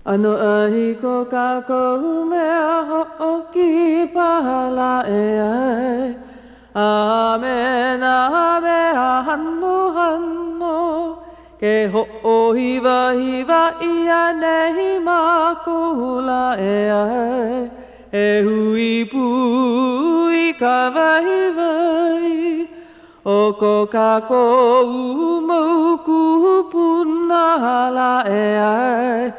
ʻAnoʻai ko kākou mea hoʻokipa lā e ʻae, A me nā mea hanohano, Ke hoʻohiwahiwa ʻia nei mākou lā e ʻae, E hui pū i ka waiwai O ko kākou mau kūpuna lā e ʻae,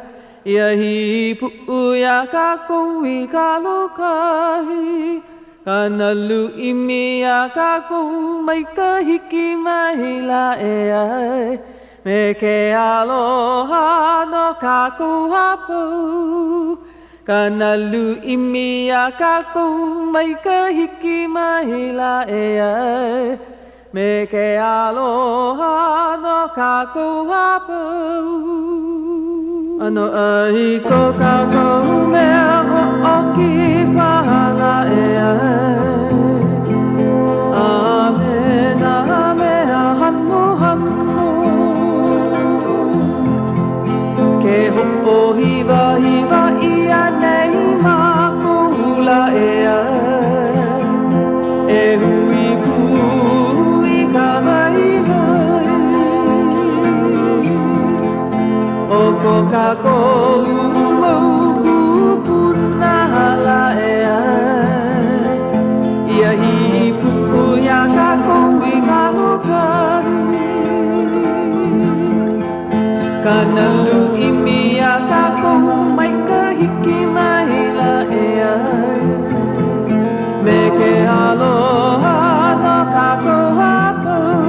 Ia hīpuʻu iā kākou i ka lōkahi, Ka nalu ʻimi a kākou mai ka hiki mai lā e ʻae, Me ke aloha no kākou a pau. Ka nalu ʻimi a kākou mai ka hiki mai lā e ʻae, Me ke aloha no kākou a pau. ʻAnoʻai ko kākou mea hoʻokipa lā e ʻae, A me nā mea hanohano. Ke hoʻohiwahiwa ʻia nei mākou lā e ʻae, E hui pū i ka waiwai O ko kākou mau kūpuna lā e ʻae, Ia hīpuʻu iā kākou i ka lōkahi. Ka nalu ʻimi a kākou mai ka hiki mai lā e ʻae, Me ke aloha no kākou a pau.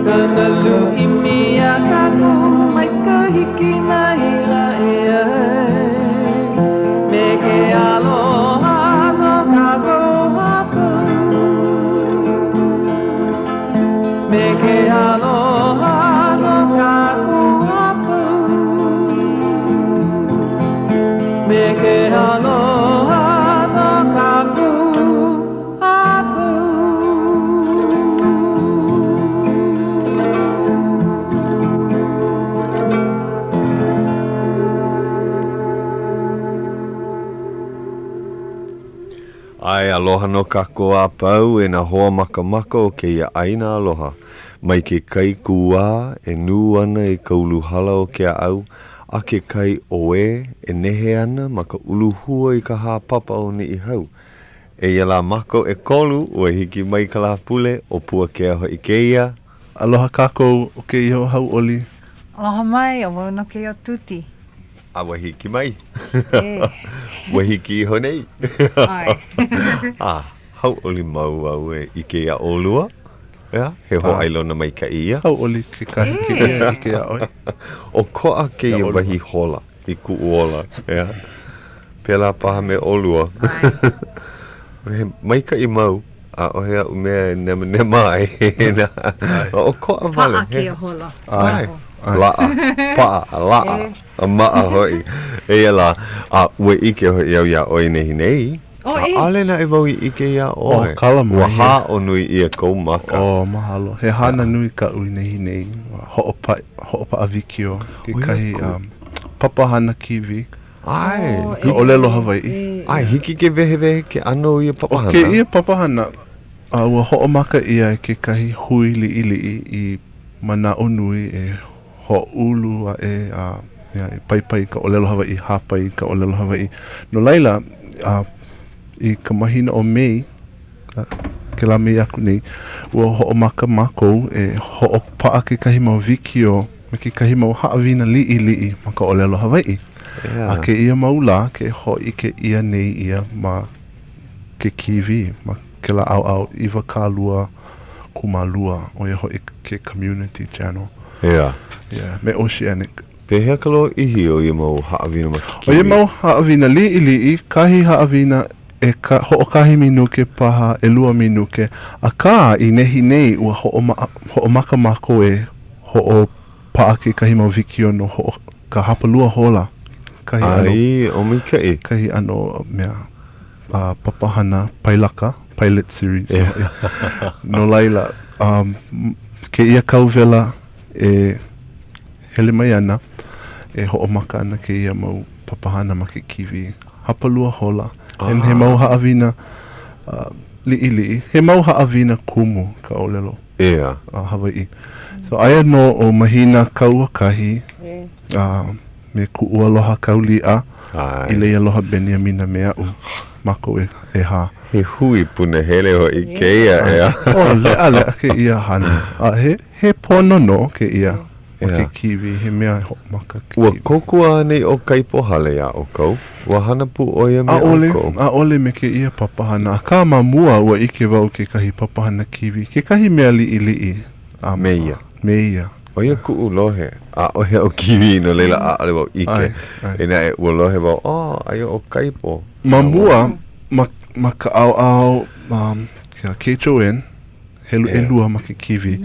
Ka nalu ʻimi a kākou mai ka hiki mai lā e ʻae, Me ke aloha no kākou a pau. Me ke aloha no kākou a pau. Me ke aloha no kākou a pau. ʻAe, aloha nō kākou a pau e nā hoa makamaka o kēia ʻāina aloha. Mai ke kai kūā e nū ana i ka uluhala o Keaʻau a ke kai ʻoē e nehe ana ma ka uluhua i ka hāpapa o Niʻihau. Eia lā mākou ʻekolu, ua hiki mai ka Lāpule, ʻo Puakea hoʻi kēia. Aloha kākou o kēia o Hauʻoli. Aloha mai, ʻo wau nō kēia ʻo Tuti. A ua hiki mai. Ua hiki iho nei. ʻAe. A, hauʻoli mau au e ʻike iā ʻolua. ʻEā, he hōʻailona maikaʻi ia. Hauʻoli kekahi kēia e ʻike iā ʻoe. ʻOkoʻa kēia wahi hola i kuʻu ola, ʻeā. Pēlā paha me ʻolua. He maikaʻi mau, ʻaʻohe aʻu mea e nemanema ai. ʻOkoʻa wale. Paʻa kēia hola. ʻAe, laʻa, paʻa, laʻa, a maʻa hoʻi. Eia lā, a ua ʻike hoʻi au iā ʻoe nehinei. ʻAʻole naʻe wau i ʻike iā ʻoe. Oh, kala mai. Ua hāʻo nui ʻia kou maka. Oh, mahalo. He hana nui kaʻu i nehinei. Hoʻopaʻi, hoʻopaʻa wikiō kekahi papahana kīwī. ʻAe. Ka ʻōlelo Hawaiʻi. ʻAe, hiki ke wehewehe ke ʻano o ia papahana. ʻO kēia papahana, a ua hoʻomaka ʻia e kekahi hui liʻiliʻi i manaʻo nui e hoʻoulu aʻe a mea e paipai i ka ʻōlelo Hawaiʻi, hāpai i ka ʻōlelo Hawaiʻi. No laila, a i ka mahina ʻo Mei, kēlā Mei aku nei, ua hoʻomaka mākou e hoʻopaʻa kekahi mau wikiō me kekahi mau haʻawina liʻiliʻi ma ka ʻōlelo Hawaiʻi. A kēia mau lā, ke hōʻike ʻia nei ia ma ke kīwī, ma kēlā ʻaoʻao 22, ʻo ia hoʻi ke Community Channel. Yeah. Yeah, me Oceanic. Pehea ka lōʻihi o ia mau haʻawina ma ke kīwī? ʻO ia mau haʻawina liʻiliʻi, kahi haʻawina e ka hoʻokahi minuke paha, ʻelua minuke, akā i nehinei ua hoʻomaka mākou e hoʻopaʻa kekahi mau wikiō no hoʻo ka hapalua hola, kahi ʻano. ʻAe, o maikaʻi. Kahi ʻano mea a papahana pailaka, pilot series. No laila, um, kēia kauwela e hele mai ana, e hoʻomaka ana kēia mau papahana ma ke kīwī. Hapalua hola. And he mau haʻawina liʻiliʻi. He mau haʻawina kumu ka ʻōlelo Hawaiʻi. So aia nō ʻo Mahina Kauakahi me kuʻu aloha Kauliʻa i Leialoha Beniamina me aʻu mākou ʻehā. He hui punahele hoʻi kēia, ʻeā? Oh, leʻaleʻa kēia hana. A he, he pono nō kēia ma ke kīwī, he mea e hoʻomaka ke Ua kōkua anei ʻo Kaipo Hale iā ʻoukou? Ua hana pū ʻo ia me ʻAʻole, ʻoukou? ʻaʻole me kēia papahana, akā ma mua ua ʻike wau kekahi papahana kīwī, kekahi mea liʻiliʻi a me ia. Me ia. ʻO ia kuʻu lohe, ʻaʻohe aʻu kīwī, no laila ʻaʻole wau ʻike. Eia naʻe, ua lohe wau, oh, aia ʻo Kaipo. Ma mua, ma, ma ka ʻaoʻao, um, KHON, helu ʻelua ma ke kīwī,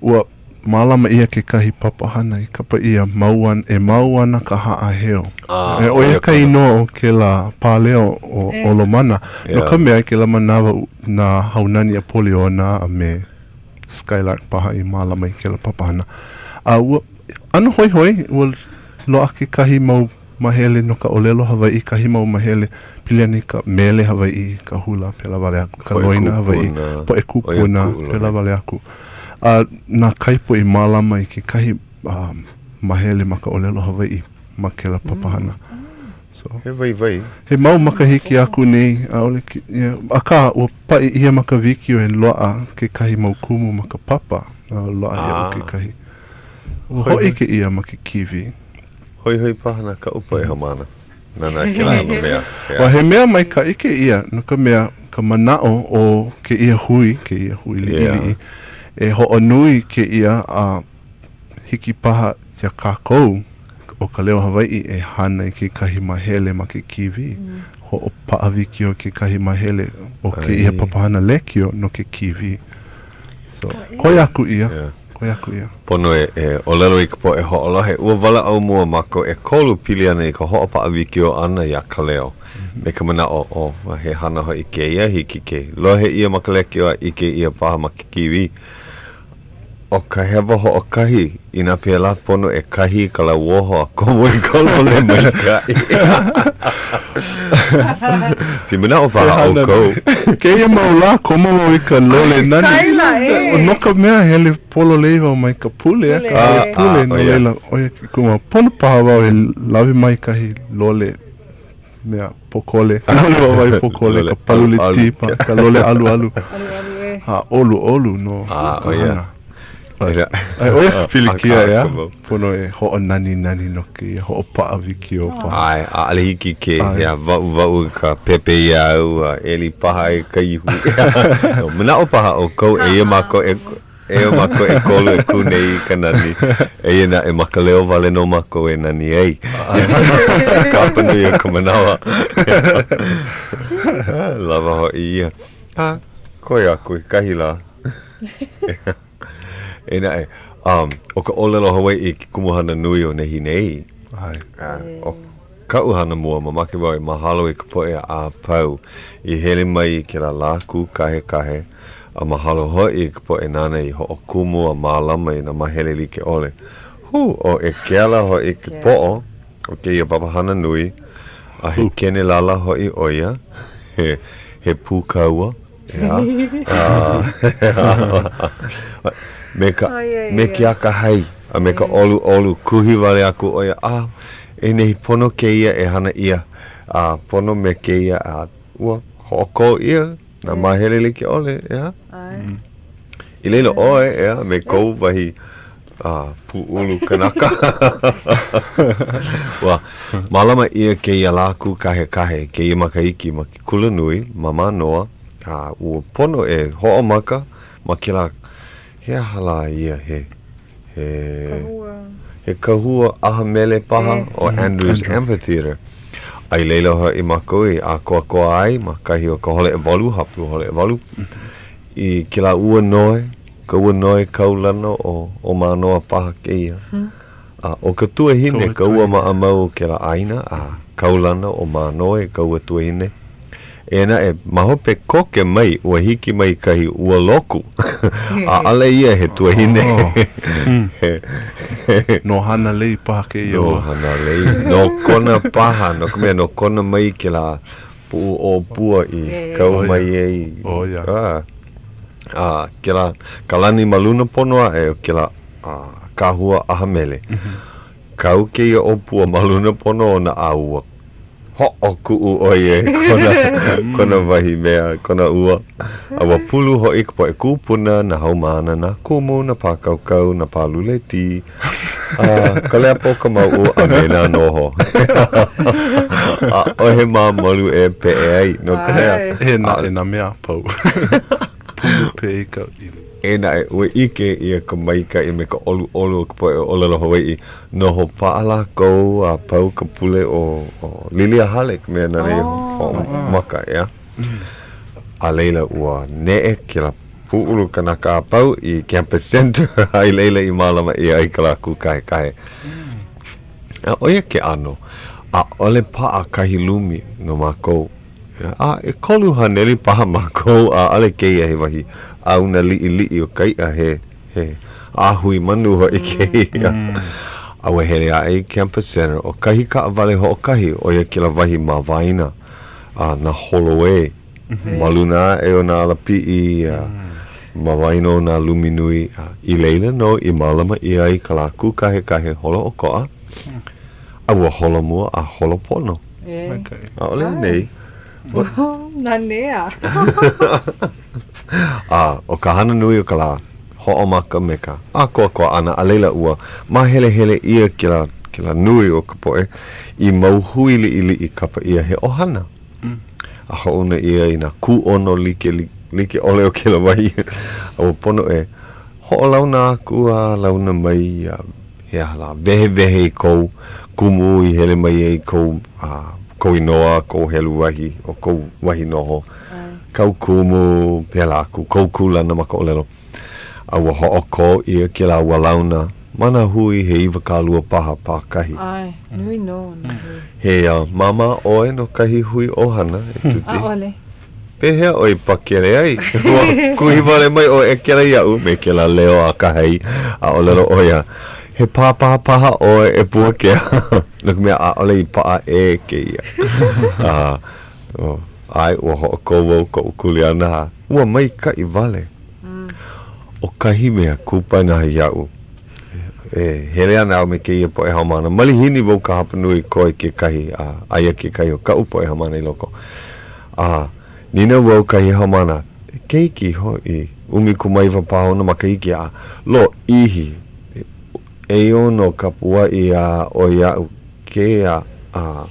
ua mālama ʻia kekahi papahana i kapa ʻia mau an, e mau ana ka haʻaheo. E ʻo ia ka inoa o kēlā pāleo o Olomana, no ka mea, i kēlā manawa, na Haunani Apoliona a me Skylark paha i mālama i kēlā papahana. A ua ʻano hoihoi, ua loaʻa kekahi mau mahele no ka ʻōlelo Hawaiʻi, kahi mau mahele pili ana i ka mele Hawaiʻi, ka hula, pēlā wale aku, ka loina Hawaiʻi, poʻe kūpuna, pēlā wale aku. A na Kaipo i mālama i kekahi mahele ma ka ʻōlelo Hawaiʻi ma kēlā papahana. So, he waiwai. He mau makahiki aku nei, ʻaʻole, yeah, akā, ua paʻi ʻia ma ka wikiō e loaʻa kekahi mau kumu ma ka papa, a loaʻa iaʻu kekahi. Ua hōʻike ʻia ma ke kīwī. Hoihoi paha na kaʻu poʻe haumāna. Nānā kēlā ʻano mea. Ua he mea maikaʻi kēia, no ka mea, ka manaʻo o kēia hui, kēia hui liʻiliʻi, e hoʻonui kēia a hiki paha iā kākou ʻo Ka Leo Hawaiʻi e hana i kekahi mahele ma ke kīwī, hoʻopaʻa wikiō kekahi mahele o kēia papahana lēkiō no ke kīwī. So, koi aku ia, koi aku ia. Pono e ʻōlelo i ka poʻe hoʻolohe, ua walaʻau mua mākou ʻekolu pili ana i ka hoʻopaʻa wikiō ʻana iā Ka Leo, me ka manaʻo, oh, he hana hoʻi kēia, hiki ke lohe ʻia ma ka lēkiō a ʻike ʻia paha ma ke kīwī. ʻO ka hewa hoʻokahi, inā pēlā pono e kahi i ka lauoho a komo i ka lole maikaʻi. Ke manaʻo paha ʻoukou. Kēia mau lā, komo wau i ka lole nani. Kaila, ē. No ka mea, hele pololei wau mai ka pule, ka hale pule, no laila, ʻo ia ke kumu. Pono paha wau e lawe mai kahi lole mea pōkole, ka lole wāwae pōkole, ka paluli tī, ka lole alualu. Alualu, ē. A ʻoluʻolu nō ka hana. A ʻo ia ka pilikia, ʻeā? Pono e hoʻonaninani no kēia hoʻopaʻa wikiō paha. ʻAe, ʻaʻole hiki ke hea waʻuwaʻu i ka pepeiao a ʻeli paha i ka ihu. Manaʻo paha ʻoukou, eia mākou e Eia mākou ʻekolu e kū nei i ka nani. Eia naʻe ma ka leo wale nō mākou e nani ai. Ka hapa nui o ka manawa. Lawa hoʻi ia. A, koe aku i kahi lā. Eia naʻe, um, ʻo ka ʻōlelo Hawaiʻi ke kumuhana nui o nehinei. ʻAe. ʻO kaʻu hana mua, mamake wau e mahalo i ka poʻe a pau i hele mai i kēlā lā kūkahekahe, a mahalo hoʻi i ka poʻe nāna i hoʻokumu a mālama i nā māhele like ʻole. Hū, ʻo Ekela hoʻi ke poʻo o kēia papahana nui, a he kenelala hoʻi ʻo ia, he, he pūkaua, ʻeā, a, me ka, me ke akahai a me ka ʻoluʻolu, kuhi wale aku ʻo ia, a, e nei pono kēia e hana ʻia, a pono me kēia, a ua hoʻokō ʻia nā māhele like ʻole, ʻeā? I laila ʻoe, ʻeā, me kou wahi pūʻulu kanaka. Ua mālama ʻia kēia lā kūkahekahe, kēia makahiki ma ke kulanui ma Mānoa, a ua pono e hoʻomaka ma kēlā, he aha lā ia, he, he, Kahua. He kahua ʻaha mele paha ʻo Andrews Amphitheater. A i laila hoʻi mākou i ʻākoakoa ai ma kahi o ka hole ʻewalu, hapalua hole ʻewalu, i kēlā ua noe, ka ua noe kaulana o, o Mānoa paha kēia. A ʻo ka Tuahine ka ua maʻamau o kēlā ʻāina, a kaulana ʻo Mānoa i ka ua Tuahine. Eia naʻe, ma hope koke mai, ua hiki mai kahi ua loku. ʻAʻole ia he tuahine. No Hanalei paha kēia ua. No Hanalei. No Kona paha, no ka mea, no Kona mai kēlā puʻu ʻōpua i kau mai ai. ʻO ia. A, kēlā, ka lani ma luna pono aʻe o kēlā kahua ʻaha mele. Kau kēia ʻōpua ma luna pono ona a ua hoʻokuʻu ʻo ia i kona, kona wahi mea, kona ua. A ua pulu hoʻi ka poʻe kūpuna, nā haumāna, nā kumu, nā pākaukau, nā pāluleti, a ka lepo o ka mauʻu a me nā noho. ʻAʻohe māmalu e peʻe ai, no ka mea. E naʻe nā mea a pau. Pulu peʻe i ka ʻili. Eia naʻe, ua ʻike ʻia ka maikaʻi me ka ʻoluʻolu o ka poʻe ʻōlelo Hawaiʻi. Noho paʻa lākou a pau ka pule o Lilia Hale, ka mea nāna i hoʻomaka, ʻeā? A laila, ua neʻe kēlā pūʻulu kanaka a pau i Campus Center, a i laila i mālama ʻia ai ka lā kūkahekahe. A ʻo ia ke ʻano, ʻaʻole paʻa kahi lumi no mākou. A 300 paha mākou, a ʻaʻole kēia he wahi ʻāuna liʻiliʻi o ka iʻa, he, he ʻāhui manu hoʻi kēia. A ua hele aʻe i Campus Center, ʻo kahi kaʻawale hoʻokahi, ʻo ia kēlā wahi ma waena a nā holoē, ma luna aʻe o nā alapiʻi, a ma waena o nā lumi nui, a i laila nō i mālama ʻia ai ka lā kūkahekahe holoʻokoʻa, a ua holomua a holopono. Maikaʻi. ʻAʻole anei? Nanea. A ʻo ka hana nui o ka lā, hoʻomaka me ka ʻākoakoa ʻana, a laila ua māhelehele ʻia kēlā, kēlā nui o ka poʻe i mau hui liʻiliʻi kapa ʻia he ʻohana. A hoʻouna ʻia i nā kūʻono like, like ʻole o kēlā wahi. A ua pono e hoʻolauna aku a launa mai a He aha lā, wehewehe i kou kumu i hele mai ai kou, kou inoa, kou helu wahi, o kou wahi noho, kāu kumu, pēlā aku, kou kūlana ma ka ʻōlelo. A ua hoʻokō ʻia kēlā ua launa ma nā hui he 20 paha pākahi. ʻAe, nui nō nā hui. He māmā ʻoe no kahi hui ʻohana, e Tuti? ʻAʻole. Pehea ʻoe i pakele ai? Ua kuhi wale mai ʻoe e kela iaʻu me kēlā leo akahai, a ʻōlelo ʻo ia, He pāpā paha ʻoe e Puakea, no ka mea, ʻaʻole i paʻa ʻē kēia. A, ʻae, ua hoʻokō wau koʻu kuleana a ua maikaʻi wale. ʻO kahi mea kupaianaha iaʻu, e hele ana au me kēia poʻe haumāna, malihini wau ka hapanui koe kekahi, a aia kekahi o kaʻu poʻe haumāna i loko. A nīnau wau kahi haumāna, he keiki hoʻi, 19 paha ona makahiki a lōʻihi, ʻeono kapuaʻi a ʻoi aʻu ke a, a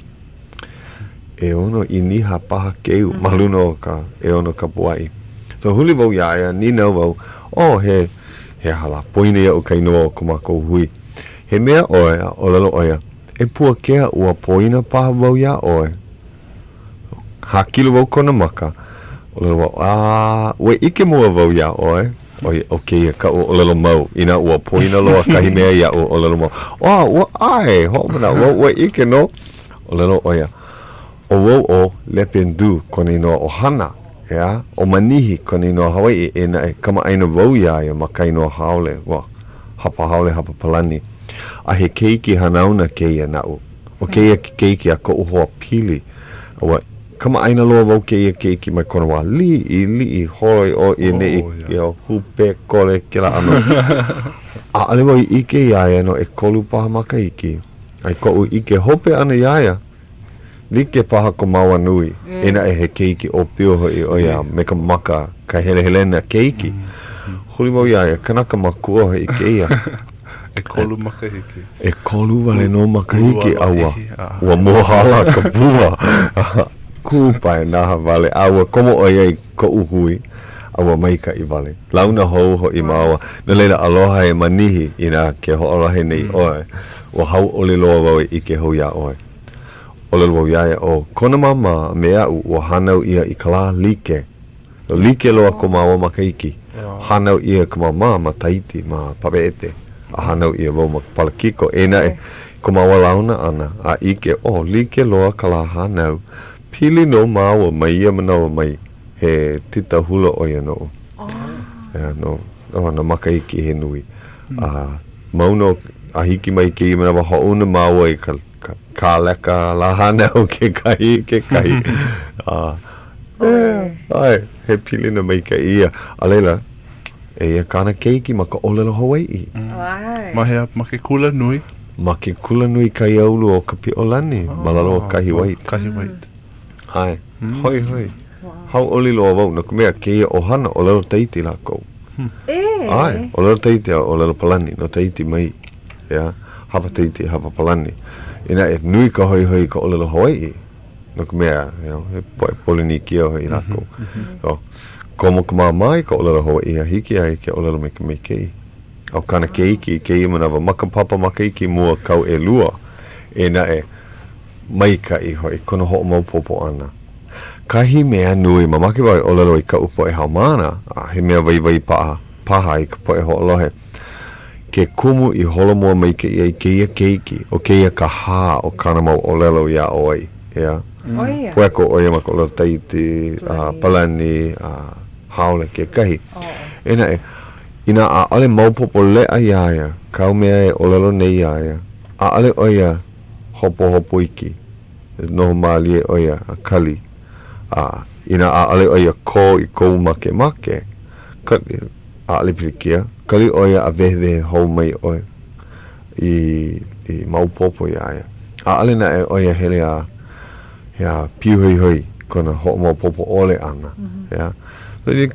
ʻeono ʻīniha paha keu ma luna o ka ʻeono kapuaʻi. So huli wau iā ia, nīnau wau, Oh, he, he aha lā, poina iaʻu ka inoa o ko mākou hui. He mea ʻoe, a ʻōlelo ʻo ia, E Puakea, ua poina paha wau iā ʻoe. Hākilo wau kona maka, ʻōlelo wau, A, ua ʻike mua wau iā ʻoe. ʻO ia, ʻo kēia kaʻu ʻōlelo mau, inā ua poina loa kahi mea iaʻu, ʻōlelo mau, Oh, ua ʻae, hoʻomanaʻo wau, ua ʻike nō. ʻŌlelo ʻo ia, ʻO wau ʻo Lependu kona inoa ʻohana, ʻeā? ʻO Manihi kona inoa Hawaiʻi, eia naʻe, kamaʻāina wau iā ia ma ka inoa haole, ua hapa haole, hapa Palani. A he keiki hanauna kēia naʻu. ʻO kēia ke keiki a koʻu hoa pili. A ua kamaʻāina loa wau kēia keiki mai kona wā liʻiliʻi, holo i ʻō i ʻaneʻi, ia hūpē kole kēlā ʻano. ʻAʻole wau i ʻike iā ia no ʻekolu paha makahiki. A i koʻu ʻike hope ʻana iā ia, like paha ko māua nui, eia naʻe he keiki ʻōpio hoʻi ʻo ia me ka maka, ka helehelena keiki. Huli wau iā ia, kanaka makua hoʻi kēia. ʻEkolu makahiki. ʻEkolu wale nō makahiki, a ua, ua mōhala ka pua. Kupaianaha wale, a ua komo ʻo ia i koʻu hui, a ua maikaʻi wale. Launa hou hoʻi māua. No laila, aloha e Manihi, inā ke hoʻolohe nei ʻoe, ua hauʻoli loa wau e ʻike hou iā ʻoe. ʻŌlelo wau iā ia, ʻo kona māmā a me aʻu ua hānau ʻia i ka lā like. No like loa ko māua makahiki. Hānau ʻia ka māmā ma Tahiti, ma Papeʻete, a hānau ʻia wau ma Palakiko. Eia naʻe, ko māua launa ʻana, a ʻike, oh, like loa ka lā hānau. Pili nō māua mai ia manawa mai, he tita hula ʻo ia noʻu. ʻEā, no, oh, nā makahiki he nui. A mau nō a hiki mai kēia manawa, hoʻouna māua i ka, ka kāleka lā hānau kekahi i kekahi. A, ʻeā, ʻae, he pilina maikaʻi ia. A laila, eia kāna keiki ma ka ʻōlelo Hawaiʻi. ʻAe. Ma hea? Ma ke kula nui? Ma ke Kulanui Kaiāulu o Kapiʻolani, ma lalo o Kahi White. Kahi White. ʻAe. Hoihoi. Hauʻoli loa wau, no ka mea, kēia ʻohana, ʻōlelo Tahiti lākou. E! ʻAe, ʻōlelo Tahiti a ʻōlelo Palani, no Tahiti mai, ʻeā, hapa Tahiti, hapa Palani. Inā e nui ka hoihoi i ka ʻōlelo Hawaiʻi, no ka mea, you know, he poʻe Polinikia hoʻi lākou. So, komo ka māmā i ka ʻōlelo Hawaiʻi a hiki iā ia ke ʻōlelo me ka maikaʻi. ʻO kāna keiki i kēia manawa ma ka papa makahiki mua kau ʻelua, eia naʻe, maikaʻi hoʻi kona hoʻomaopopo ʻana. Kahi mea nui mamake wau e ʻōlelo i kaʻu poʻe haumāna, a he mea waiwai paʻa paha i ka poʻe hoʻolohe, ke kumu i holomua maikaʻi ai kēia keiki, ʻo kēia ka hā o kāna mau ʻōlelo i aʻo ai, ʻeā? Pueko ʻo ia ma ka ʻōlelo Tahiti, a Palani, a haole kekahi. Eia naʻe, Inā ʻaʻole maopopo leʻa iā ia kāu mea e ʻōlelo nei iā ia, ʻaʻole ʻo ia hopohopo iki, e noho mālie ʻo ia a kali. A inā ʻaʻole ʻo ia kō i kou makemake, kali, ʻaʻole pilikia, kali ʻo ia a wehewehe hou mai ʻoe i, i maopopo iā ia. ʻAʻole naʻe ʻo ia hele a he a pīhoihoi kona hoʻomaopopo ʻole ʻana, ʻeā.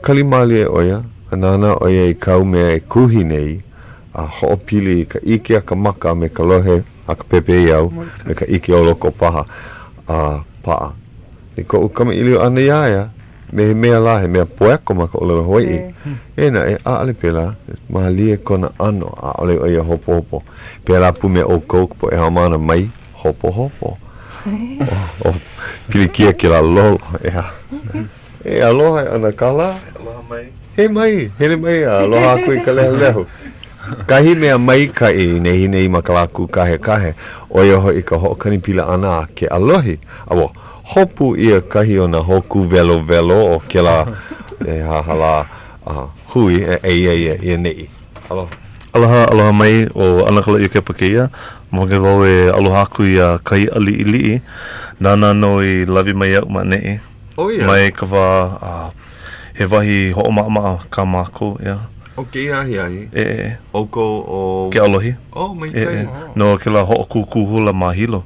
Kali mālie ʻo ia, a nānā ʻo ia i kāu mea e kuhi nei, a hoʻopili i ka ʻike a ka maka a me ka lohe a ka pepeiao, me ka ʻike o loko paha, a paʻa. I koʻu kamaʻilio ʻana iā ia, me he mea lā, he mea poeko ma ka ʻōlelo Hawaiʻi. Eia naʻe, ʻaʻole pēlā. Mālie kona ʻano, ʻaʻole ʻo ia hopohopo. Pēlā pū me ʻoukou ka poʻe haumāna mai hopohopo. Oh, pilikia kēlā lolo, ʻeā. E aloha e ʻAnakala. Aloha mai. He mai, hele mai a aloha aku i ka lehulehu. Kahi mea maikaʻi i nehinei ma ka lā kūkahekahe, ʻo ia hoʻi ka hoʻokani pila ʻana a ke ʻalohi. A ua hopu ʻia kahi o nā hōkū welowelo o kēlā e haha lā hui, e eia ia i ʻaneʻi. Aloha. Aloha, aloha mai, ʻo ʻAnakala Iokepa kēia. Mamake wau e aloha aku iā Kaiʻa Liʻiliʻi, nāna nō i lawe mai iaʻu ma ʻaneʻi. ʻO ia. Mai ka wā a he wahi hoʻomaʻamaʻa kā mākou, ʻeā. ʻO kēia ahiahi. ʻEʻe. ʻOukou ʻo. Ke ʻAlohi. Oh, maikaʻi. ʻEʻe. No kēlā hoʻokūkū hula ma Hilo.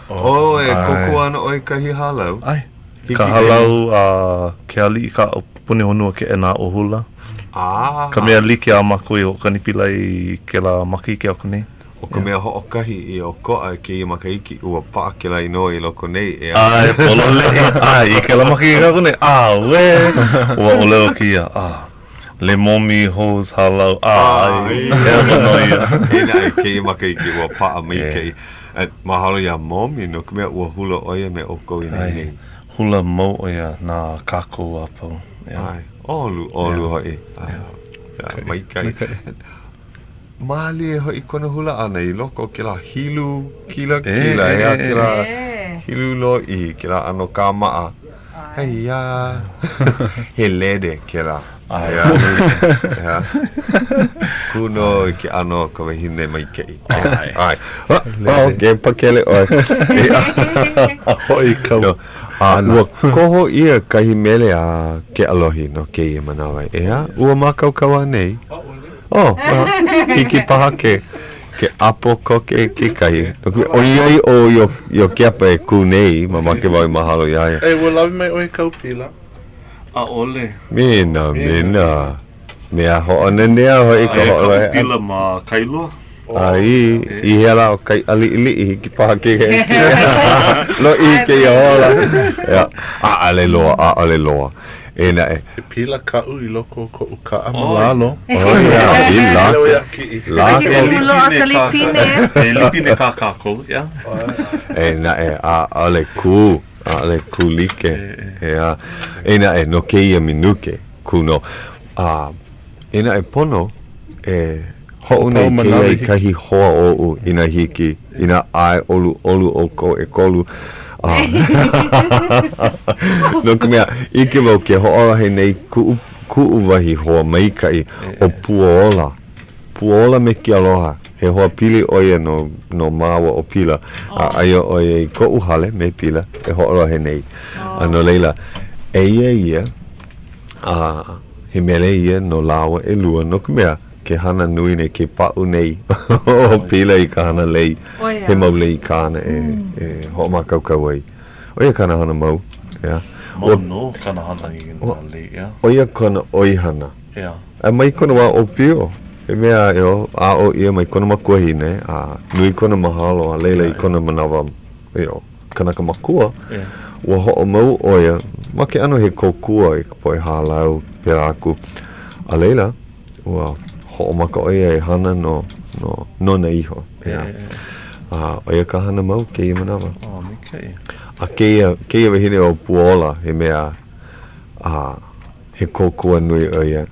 Oh, e kōkua ana ʻoe i kahi hālau. ʻAe. Ka hālau a ke aliʻi kaʻapuni honua keʻena aʻo hula. Ah. Ka mea like a mākou i hoʻokani pila ai i kēlā makahiki aku nei. ʻO ka mea hoʻokahi i ʻokoʻa i kēia makahiki, ua paʻa kēlā inoa i loko nei, ʻeā. ʻAe, pololei. ʻAe, i kēlā makahiki aku nei, ʻauē! Ua ʻōlelo kēia, ah, Le Momi Ho's Hālau, ʻae, hewa nō ia. Eia naʻe, kēia makahiki, ua paʻa maikaʻi. Mahalo iā Momi, no ka mea, ua hula ʻo ia me ʻoukou i nehinei. Hula mau ʻo ia na kākou a pau. ʻAe, ʻoluʻolu hoʻi. ʻAe, maikaʻi. Mālie hoʻi kona hula ʻana i loko o kēlā hilu kilakila, ʻeā, kēlā hilu lōʻihi, kēlā ʻano kāmaʻa. Aiā, he lede kēlā. ʻEā, ʻeā. Kū nō i ke ʻano o ka wahine maikaʻi. ʻAe. Oh, ke pakele ʻoe. Hoʻi kau. A ua koho ʻia kahi mele a ke ʻAlohi no kēia manawa, ʻeā? Ua mākaukau anei? Oh, hiki paha ke ke ʻapo koke kekahi. ʻOiai ʻo Iokepa e kū nei, mamake wau e mahalo iā ia. E, ua lawe mai ʻoe i kāu pila? ʻAʻole. Mena, mena. Mea hoʻonanea hoʻi ka hoʻolohe ʻana. Aia kaʻu pila ma Kailua. A i, i hea lā ʻo Kaiʻaliʻiliʻi, hiki paha ke loʻi kēia hola. ʻEā, ʻaʻole loa, ʻaʻole loa. Eia naʻe. He pila kaʻu i loko o koʻu kaʻa ma lalo. ʻO ia, i lako. Lako. E like me kā kākou, ʻeā. Eia naʻe, ʻaʻole kū, ʻaʻole kū like, ʻeā. Eia naʻe, no kēia minuke, kū nō. A, eia naʻe pono e hoʻouna i kēia i kahi hoa oʻu inā hiki, inā ʻae ʻoluʻolu ʻoukou ʻekolu. No ka mea, ʻike wau ke hoʻolohe nei kuʻu, kuʻu wahi hoa maikaʻi ʻo Puaola. Puaola me ke aloha, he hoa pili ʻo ia no, no māua ʻo Pila, a aia ʻo ia i koʻu hale me Pila e hoʻolohe nei. A no laila, eia ia, a he mele ia no lāua ʻelua, no ka mea, ke hana nui nei, ke paʻu nei ʻo Pila i ka hana lei, he mau lei kāna e, e hoʻomākaukau ai. ʻO ia kāna hana mau, ʻeā. Mau nō kāna hana i nā lei, ʻeā. ʻO ia kona ʻoihana. ʻEā. A mai kona wā ʻōpio, he mea you know, aʻo ʻia mai kona makuahine, a nui kona mahalo, a laila i kona manawa, you know, kanaka makua, ua hoʻomau ʻo ia ma ke ʻano he kōkua i ka poʻe hālau, pēlā aku. A laila, ua hoʻomaka ʻo ia e hana no, no, nona iho, ʻeā. A ʻo ia ka hana mau kēia manawa. Oh, maikaʻi. A kēia, kēia wahine ʻo Puaola, he mea, a, He kōkua nui ʻo ia,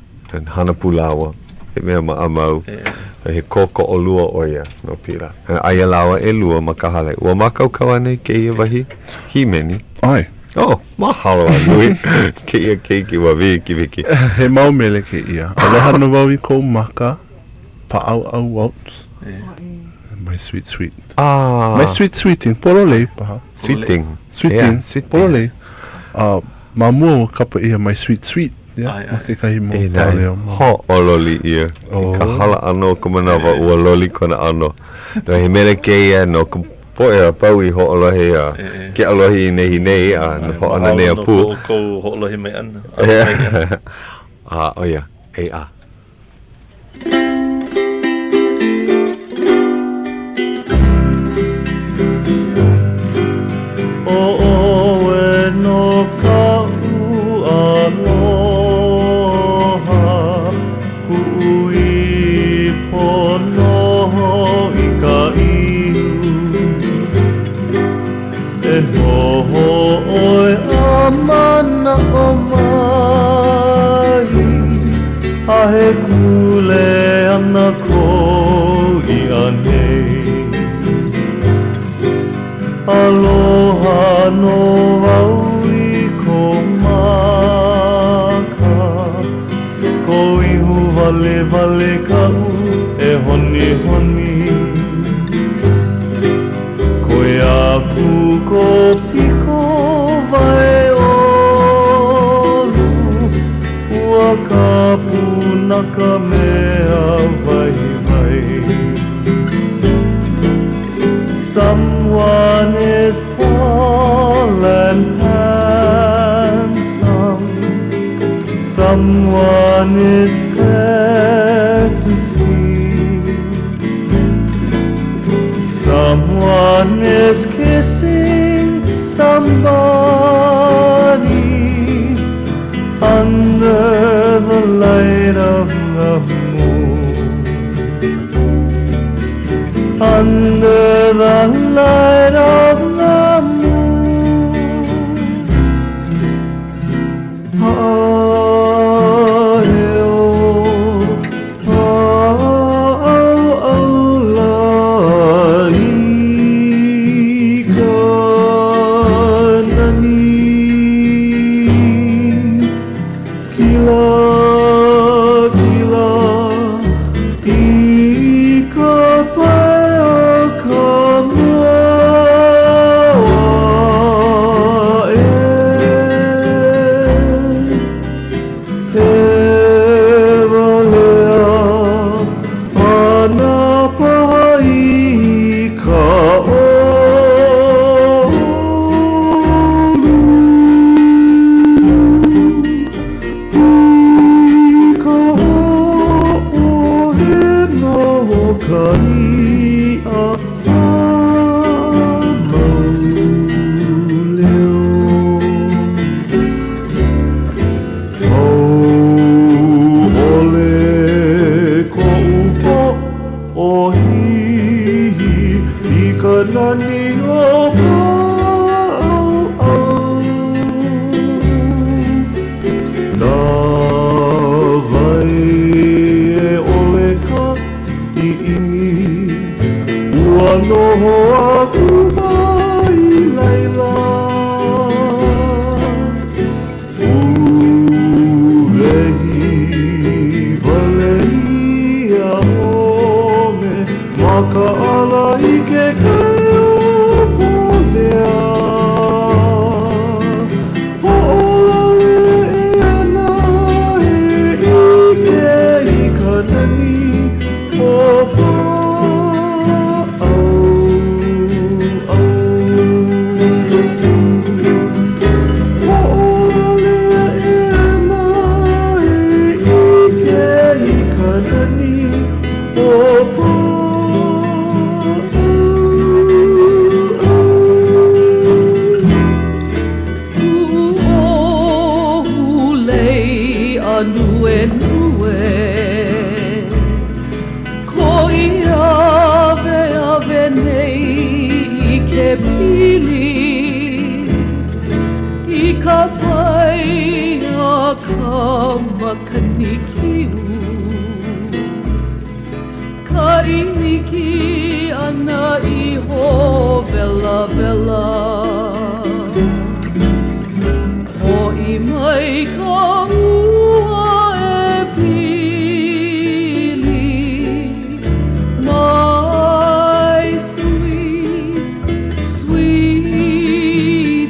hana pū lāua, he mea maʻamau, he kōkoʻolua ʻo ia no Pila. Aia lāua ʻelua ma ka hale. Ua mākaukau anei kēia wahi hīmeni? ʻAe. Oh, mahalo a nui kēia keiki ua wikiwiki. He mau mele kēia. Aloha nō wau i kou maka, Paʻauʻau Waltz, My Sweet Sweet. Ah. My Sweet Sweeting, pololei paha. Sweeting. Sweeting, pololei. Ma mua ua kapa ʻia My Sweet Sweet, yeah, ma kekahi mau paleo. Hoʻololi ʻia. I ka hala ʻana o ka manawa, ua loli kona ʻano. No he mele kēia no ka poʻe a pau i hoʻolohe a ke alohi i nehinei a hoʻonanea pū. Mahalo no ko ʻoukou hoʻolohe mai ʻana. A ʻo ia, ʻeā. ʻO ʻoe nō kaʻu aloha, Kuʻu ipo noho i ka ihu. E noho ʻoe a manaʻo mai, A he kuleana kou iʻa nei. Aloha nō au i kou maka, Kou ihu walewale kaʻu e honihoni. Koe aku ko piko wae ʻolu, Ua kapu na ka mea waiwai. Someone is tall and handsome, Someone is fair to see. Someone is kissing somebody Under the light of the moon Under the light of the moon Haʻaheo Paʻauʻau lā i ka nani Kilakila i ka pae o ka mua aʻe. E walea ana paha i ka ʻolu. I ka ʻōhina o ka iʻa a mau leo. Hauʻoli koʻu poʻohihi i ka nani o ka ʻauʻau. Na wai e ʻole ka ʻiʻini, ua noho aku i laila. Makaʻala i ke kai o Pōlea. Hoʻolale ana e ʻike i ka nani o Paʻauʻau. Hoʻolale aʻe ana e ʻike i ka nani o Paʻauʻau. Kuʻu lei ānuenue Koi aweawe nei i ke pili I ka wai a ka makani kiu Ka ʻiliki ʻana iho welawela Hoʻi mai ka ua e pili My sweet, sweetie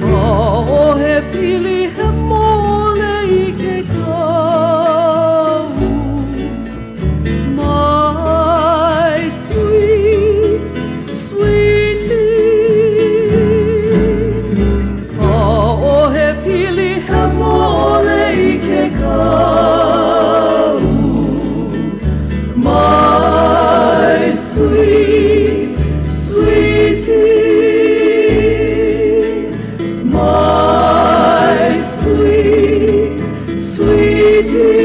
ʻAʻohe pili hemo ʻole i ke kau My sweet, sweetie ʻAʻohe pili hemo ʻole i ke kau My sweet, sweetie My sweet, sweetie.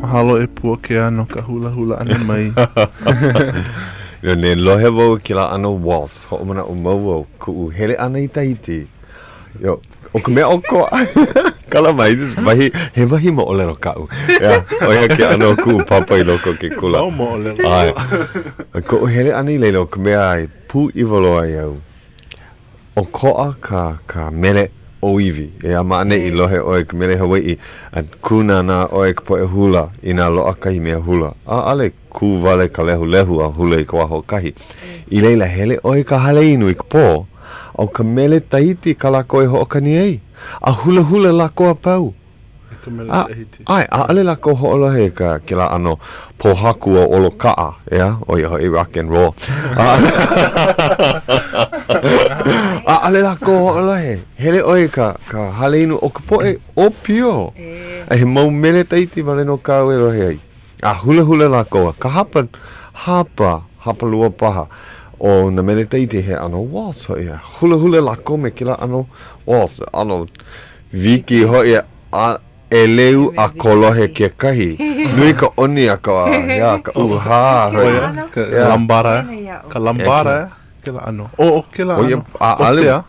Mahalo e Puakea no ka hulahula ʻana mai. Ne lohe wau i kēlā ʻano waltz, hoʻomanaʻo mau wau kuʻu hele ʻana i Tahiti. Yo, ʻo ka mea ʻokoʻa, kala mai, wahi, he wahi moʻolelo kaʻu. Yeah, ʻo ia ke ʻano o kuʻu papa i loko o ke kula. Mau moʻolelo. ʻAe. Koʻu hele ʻana i laila, ʻo ka mea i pūʻiwa loa ai au, ʻokoʻa ka, ka mele ʻōiwi. ʻEā, ma ʻaneʻi lohe ʻoe i ka mele Hawaiʻi, a kūnānā ʻoe i ka poʻe hula inā loaʻa kahi mea hula. ʻAʻole kū wale ka lehulehu a hula i ka wā hoʻokahi. I laila, hele ʻoe i ka hale inu i ka pō, a ʻo ka mele Tahiti kā lākou e hoʻokani ai, a hulahula lākou a pau. I ka mele Tahiti. ʻAe, ʻaʻole lākou hoʻolohe i ka kēlā ʻano pōhaku o ʻOlokaʻa, ʻeā, ʻo ia hoʻi rock and roll. ʻAʻole lākou hoʻolohe. Hele ʻoe i ka ka hale inu o ka poʻe ʻōpio. A he mau mele Tahiti wale nō kāu e lohe ai. A hulahula lākou a ka hapa, hapa, hapalua paha o nā mele Tahiti he ʻano waltz hoʻi. A hulahula lākou me kēlā ʻano waltz, ʻano wiki hoʻi a ʻeleu a kolohe kekahi. Nui ka ʻoni a ka, ʻeā, ka ʻūhā hoʻi. ʻO ia, ka lambada, ka lambada kēlā ʻano. ʻO, ʻo kēlā ʻano. ʻAʻole.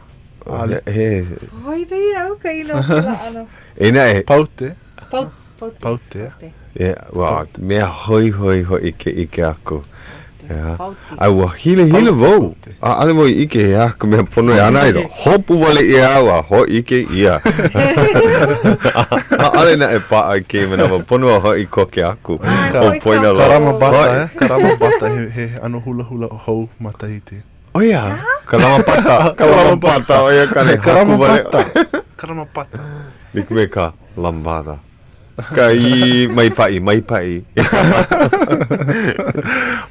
ʻAʻole. He. Hoi nei au ka ilo kēlā ʻano. Inā e. Paute. Paute. Paute. Yeah, ua mea hoihoi hoʻi ke ʻike aku. Yeah. A ua hilahila wau. ʻAʻole wau i ʻike he aha ka mea pono e hana ai. Hopu wale ʻia au a hōʻike ʻia. ʻAʻole naʻe paʻa i kēia manawa pono a hoʻi koke aku. ʻO Poina loa. Karamabata, eh? Karamabata, he, he ʻano hulahula hou ma Tahiti. ʻO ia, ka lamapata, ka lamapata, ʻo ia ka haku wale. Karamapata, karamapata. Like me ka lambada. Ka i mai paʻi, mai paʻi.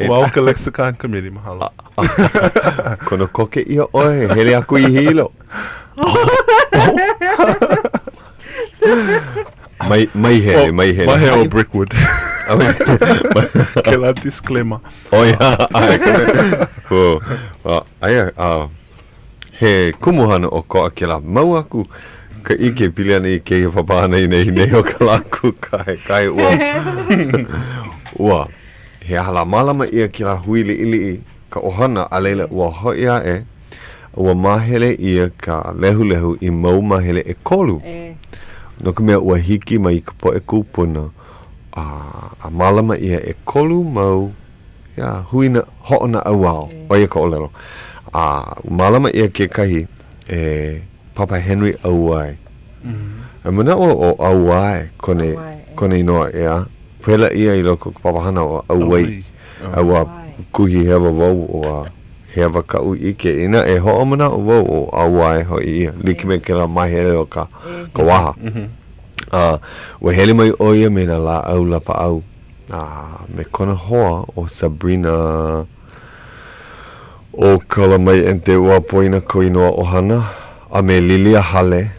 Wau ka Lexicon Committee, mahalo. Kono koke ʻia ʻoe, hele aku i Hilo. Mai, mai hele, mai hele. Mai hele o Brickwood. Kēlā disclaimer. ʻO ia, ʻae. Aia, He kumuhana ʻokoʻa kēlā. Mau aku ka ʻike e pili ana i kēia papahana i nei o ka lā kūkā he kai ua. Ua, he aha lā, mālama ʻia kēlā hui liʻiliʻi ka ʻohana, a laila ua hoʻi aʻe, ua māhele ʻia ka lehulehu i mau māhele ʻekolu. No ka mea, ua hiki mai ka poʻe kūpuna a, a mālama ʻia ʻekolu mau Ia huina hoʻonaʻauao, ʻo ia ka ʻōlelo. A mālama ʻia kekahi e Papa Henry Auwae. E manaʻo ʻo ʻAuae kona, kona inoa, ʻeā? Pela ʻia i loko o ka papahana ʻo ʻAuai. A ua kuhi hewa wau ua hewa kaʻu ʻike. Inā e hoʻomanaʻo wau ʻo ʻAuae hoʻi ia, like me kēlā māhele o ka ka waha. A ua hele mai ʻo ia me nā lāʻau lapaʻau a me kona hoa ʻo Sabrina ʻo Kalamai Ente ua poina kou inoa ʻohana, a me Lilia Hale,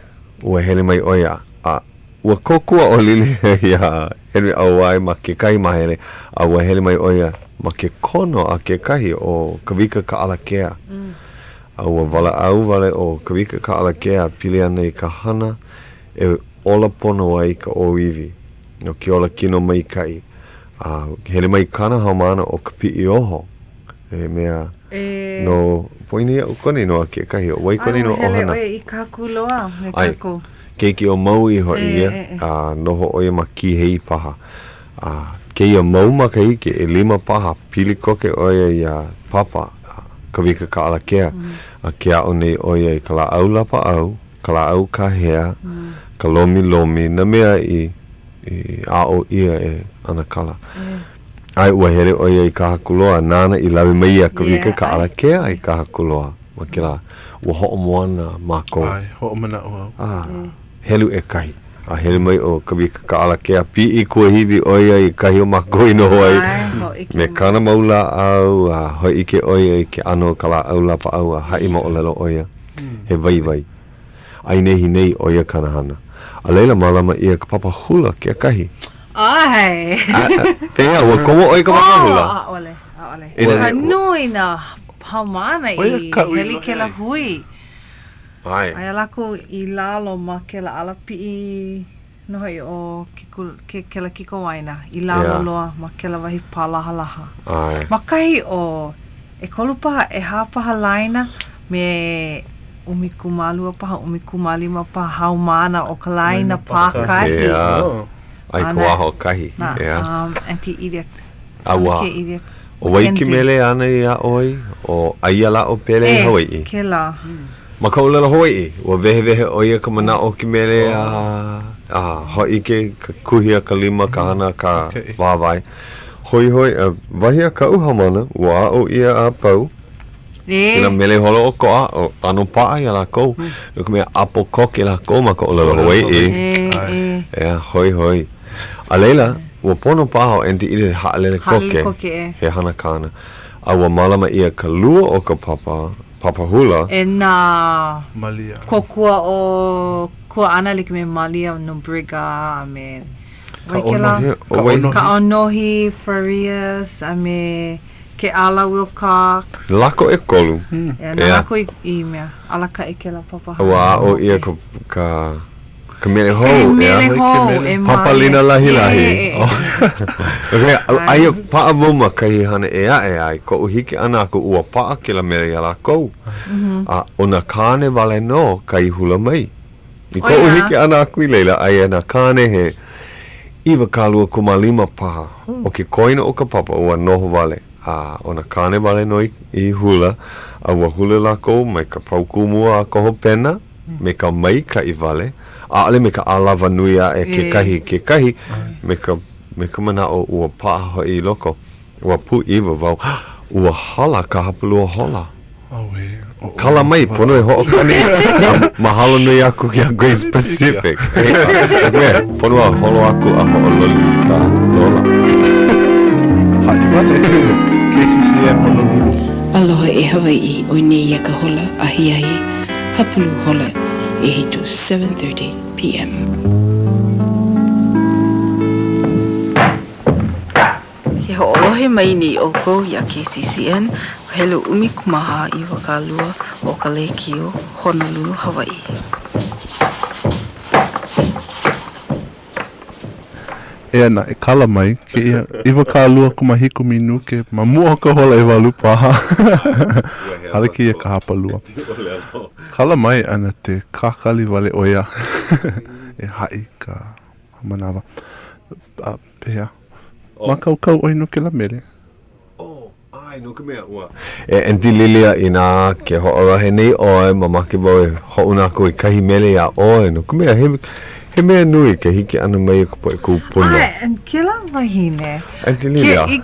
ua hele mai ʻo ia a Ua kōkua ʻo Lilia iā Henry ʻAuae ma kekahi māhele, a ua hele mai ʻo ia ma ke kono a kekahi ʻo Kawika Kaʻalakea. A ua walaʻau wale ʻo Kawika Kaʻalakea pili ana i ka hana e ola pono ai ka ʻōiwi no ke ola kino maikaʻi. A hele mai kāna haumāna ʻo Kapiʻioho. He mea no poina iaʻu kona inoa kekahi, ʻo wai kona inoa ʻohana? Hele ʻoe i Kahakuloa me kākou. Keiki o Maui hoʻi ia, a noho ʻo ia ma Kīhei paha. A kēia mau makahiki, ʻelima paha, pili koke ʻo ia iā Papa, Kawika Kaʻalakea, a ke aʻo nei ʻo ia i ka lāʻau lapaʻau, ka lāʻau kāhea, ka lomilomi, nā mea i aʻo ʻia e ʻAnakala. ʻAe, ua hele ʻo ia i Kahakuloa, nāna i lawe mai iā Kawika Kaʻalakea i Kahakuloa ma kēlā. Ua hoʻomoana mākou. ʻAe, hoʻomanaʻo au. A, helu ʻekahi. A hele mai ʻo Kawika Kaʻalakea, piʻi kuahiwi ʻo ia i kahi o mākou i noho ai me kāna mau lāʻau, a hōʻike ʻo ia i ke ʻano o ka lāʻau lapaʻau a haʻi moʻolelo ʻo ia. He waiwai. A i nehinei, ʻo ia kāna hana. A laila, mālama ʻia ka papa hula kekahi. ʻAe. Pehea, ua komo ʻoe i ka papa hula? Oh, ʻaʻole, ʻaʻole. Ua nui nā haumāna i hele i kēlā hui. ʻAe. Aia lākou i lalo ma kēlā alapiʻi nō hoʻi o ke kula, ke, kēlā kikowaena, i lalo loa ma kēlā wahi pālahalaha. ʻAe. Ma kahi o ʻekolu paha, ʻehā paha laina me 12 paha, 15 paha haumāna o ka laina pākahi. ʻEā. A i ka wā hoʻokahi. Na, ʻEā. Aunty Edith. A ua, ʻo wai ke mele āna i aʻo ai? ʻO Aia Lā ʻo Pele i Hawaiʻi. E, kēlā. Ma ka ʻōlelo Hawaiʻi, ua wehewehe ʻo ia ka manaʻo o ke mele a, a hōʻike ka kuhi a ka lima, ka hana a ka wāwae. Hoihoi, a wahi a kaʻu haumāna, ua aʻo ʻia a pau. Kēlā mele holoʻokoʻa, ʻo ʻano paʻa iā lākou, no ka mea, ʻapo koke lākou ma ka ʻōlelo Hawaiʻi. ʻEā, hoihoi. A laila, ua pono paha ʻo Aunty Edith e haʻalele koke, he hana kāna. A ua mālama ʻia ka lua o ka papa, papa hula. E nā kōkua o Kuaʻana like me Malia Nobrega a me wai kēlā? Kaʻonohi Farias a me Keʻala Wilcox. Lako ʻekolu. Yeah, na lākou i mea, alakaʻi kēlā papahana. Ua aʻo ʻia ka, ka, ka mele hou, ʻeā? Mele hou, e mālie. Papalina Lahilahi. Okay, aia paʻa wau ma kahi hana ʻē aʻe a i koʻu hiki ʻana aku ua paʻa kēlā mele iā lākou. A ʻo nā kāne wale nō ka i hula mai. I koʻu hiki ʻana aku i laila, aia nā kāne he 25 paha o ke koina o ka papa ua noho wale, a ʻo nā kāne wale nō i hula, a ua hula lākou mai ka paukū mua a ka hopena me ka maikaʻi wale, ʻaʻole me ka ʻalawa nui aʻe kekahi i kekahi, me ka me ka manaʻo ua paʻa hoʻi i loko. Ua pūʻiwa wau, ua hala ka hapalua hola. Kala mai, pono e hoʻokani. Mahalo nui aku iā Grace Pacific. Pono a holo aku a hoʻololi i ka lola. Haʻi wale, KCCN Honolulu. Aloha e Hawaiʻi, ʻoi nei ia ka hola ahiahi hapulu hola ʻehiku, 7:30 PM. Ke hoʻolohe mai nei ʻoukou iā KCCN, helu 14 20 o ka lēkiō Honolulu, Hawaiʻi. Eia naʻe, kala mai kēia 27 minuke ma mua o ka hola ʻewalu paha. Hala kēia ka hapalua. Kala mai ana te kakali wale ʻo ia e haʻi ka manawa. Pehea? Mākaukau ʻoe no kēlā mele? Oh, ʻae, no ka mea, ua. E Aunty Lilia, inā ke hoʻolohe nei ʻoe, mamake wau e hoʻouna aku i kahi mele iā ʻoe, no ka mea, he, He mea nui ka hiki ʻana mai o ka poʻe kūpuna. ʻAe, kēlā wahine. Aunty Lilia. Ke, i,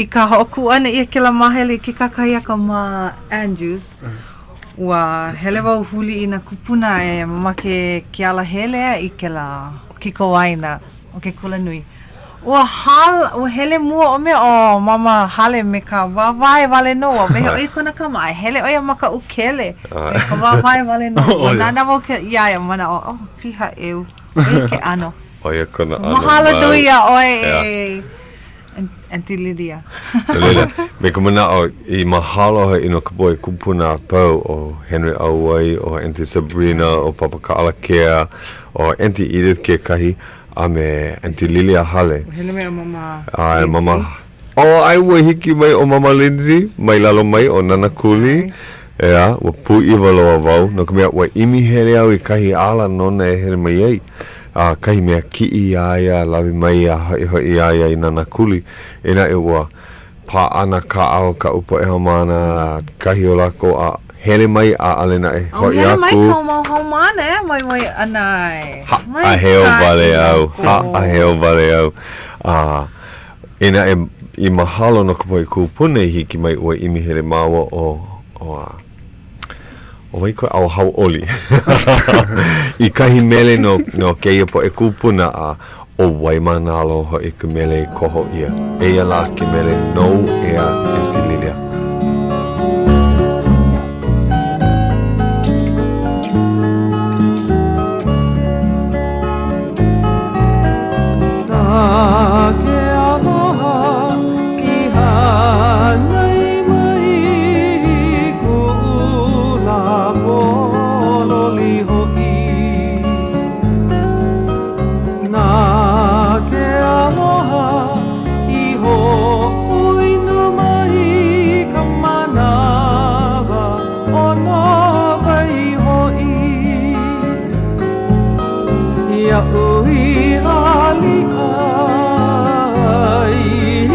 i ka hoʻokū ʻana ʻia kēlā māhele i ke kakahiaka ma Andrews, ua hele wau huli i nā kūpuna e mamake ke alahele i kēlā kikowaena o ke kulanui. Ua hal, ua hele mua ʻo mea ʻo Mama Hale me ka wāwae wale nō, ua wehe ʻo ia i kona kama a hele ʻo ia ma ka ʻūkele me ka wāwae wale nō. Ua nānā wau ke, iā ia, manaʻo, oh, piha ʻeu, ʻo ia ke ʻano. ʻO ia kona ʻano mau. Mahalo nui iā ʻoe e Aunty Lilia. No laila, me ka manaʻo i mahalo hoʻi no ka poʻe kūpuna a pau, ʻo Henry Auwae, ʻo Aunty Sabrina, ʻo Papa Kaʻalakea, ʻo Aunty Edith kekahi, a me Aunty Lilia Hale. Ua hele mai ʻo Mama ʻAe, Mama. Oh, ʻae ua hiki mai ʻo Mama Lindsay mai lalo mai o Nanakuli. ʻEā, ua pūʻiwa loa wau, no ka mea, ua ʻimi hele au i kahi ala nona e hele mai ai, a kahi mea kiʻi iā ia, lawe mai a hoʻihoʻi iā ia i Nanakuli. Inā e ua pāʻana kaʻao kaʻu poʻe haumāna, kahi o lākou a hele mai ʻaʻole naʻe hoʻi aku. Hele mai kou mau haumāna e waiwai ʻana ai. Haʻaheo wale au, haʻaheo wale au. A inā e i mahalo no ka poʻe kūpuna i hiki mai ua ʻimi hele māua ʻo ʻo a ʻO wai koe? ʻO Hauʻoli. I kahi mele no, no kēia poʻe kūpuna a ʻo Waimānalo hoʻi ka mele i koho ʻia. Eia lā ke mele nou ʻeā Aunty Lilia. Na ke aloha i hānai mai i kuʻu lā pōloli hoʻi. Na ke aloha i hoʻoinu mai i ka manawa ʻono wai hoʻi. Iaʻu i alika ai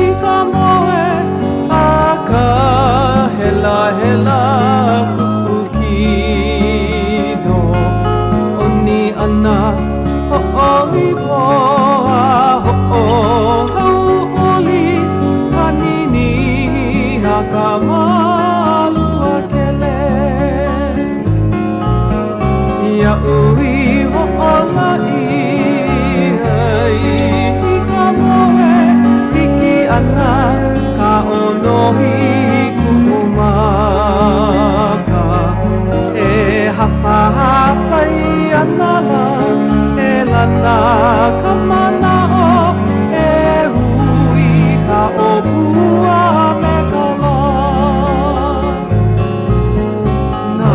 i ka moe a ka helahela kuʻu kino ʻoni ʻana hoʻoipo a hoʻohauʻoli ka niniha ka Maluakele. Iaʻu i hoʻolaʻi ai i ka moe hiki ʻana ka ʻōnohi i kuʻu maka e hapahāpai ana lā e lana ka manaʻo e hui ka ʻōpua me ka lā. Na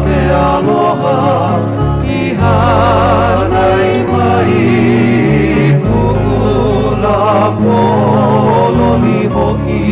ke aloha i hānai mai i kuʻu lā pōloli hoʻi.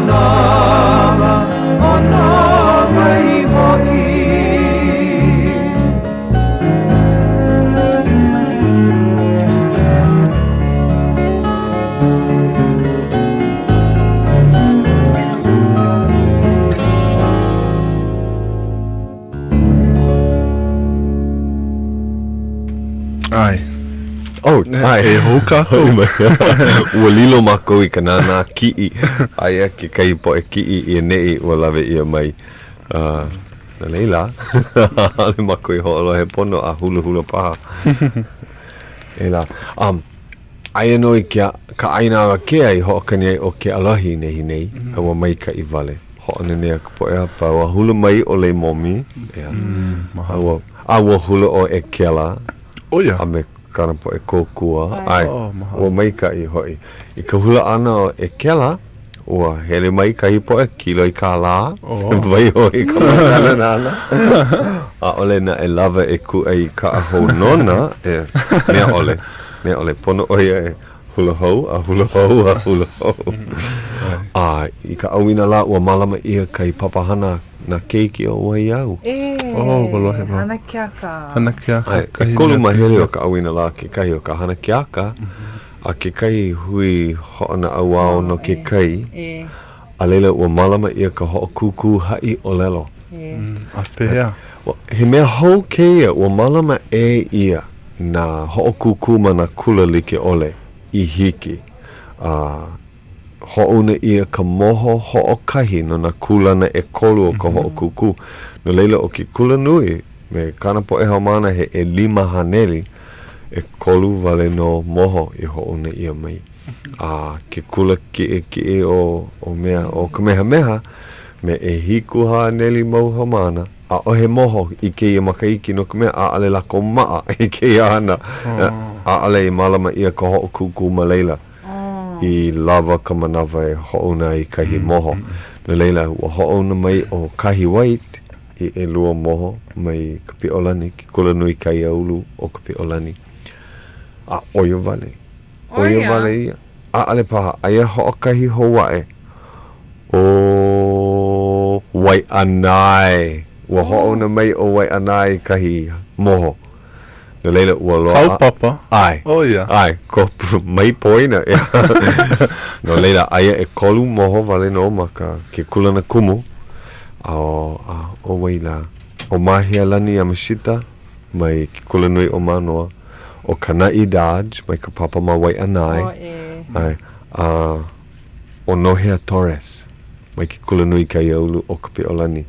manawa ʻono mai hoʻi. ʻAe. Oh, ʻae. E hou kākou. Ua lilo mākou i ka nānā kiʻi. Aia kekahi poʻe kiʻi i ʻaneʻi ua lawe ʻia mai. Uh, no laila, ʻaʻole mākou i hoʻolohe pono a hulahula paha. E lā. Um, aia nō i ke, ka ʻāina awakea i hoʻokani ai ʻo Keʻalohi i nehinei, mm -hmm. a ua maikaʻi wale. Hoʻonanea ka poʻe a pau. A hula mai ʻo Leimomi. Yeah. Mm, a ua, a ua hula ʻo Ekela. ʻO ia. A me kāna poʻe kōkua. ʻAe. Oh, ua maikaʻi hoʻi. I ka hula ʻana o Ekela, ua hele mai kahi poʻe kīloi kālā, oh. waiho i ka makana nāna. ʻAʻole naʻe lawa e kūʻai i kaʻa hou nona, e, mea ʻole, mea ʻole, pono ʻo ia e hula hou, a hula hou, a hula hou. A i ka ʻauinalā, ua mālama ʻia kahi papahana nā keiki o Waiau. E, oh, ua lohe wau. Hana keaka. Hana keaka. ʻEkolu māhele o ka ʻauinalā, kekahi o ka hana keaka, a kekahi hui hoʻonaʻauao no ke kai, a laila ua mālama ʻia ka hoʻokūkū haʻi ʻōlelo. A pehea? He mea hou kēia, ua mālama ʻē ʻia nā hoʻokūkū ma nā kula like ʻole i hiki, a hoʻouna ʻia ka moho hoʻokahi no nā kūlana ʻekolu o ka hoʻokūkū. No laila, ʻo ke kulanui me kāna poʻe haumāna he 500, ʻekolu wale nō moho i hoʻouna ʻia mai. A ke kula kiʻekiʻe o o mea ʻo Kamehameha me 700 mau haumāna, ʻaʻohe moho i kēia makahiki no ka mea ʻaʻole lākou maʻa i kēia hana. ʻAʻole i mālama ʻia ka hoʻokūkū ma laila i lawa ka manawa e hoʻouna ai i kahi moho. No laila, ua hoʻouna mai ʻo Kahi White i ʻelua moho mai Kapiʻolani, ke Kulanui Kaiāulu o Kapiʻolani. A ʻo ia wale. ʻO ia wale ia. ʻAʻole paha, aia hoʻokahi hou aʻe ʻo Waiʻanae. Ua hoʻouna mai ʻo Waiʻanae i kahi moho. No laila, ua loaʻa. Kāu papa? ʻAe. ʻO ia. ʻAe, kopu, mai poina. No laila, aia ʻekolu moho wale nō ma ka, ke kūlana kumu. A ʻo, a ʻo wai lā? ʻO Mahealani Yamashita mai ke Kulanui o Mānoa, ʻo Kanaʻi Dodge mai ka papa ma Waiʻanae, ʻae, a ʻo Nohea Torres mai ke Kulanui Kaiāulu o Kapiʻolani.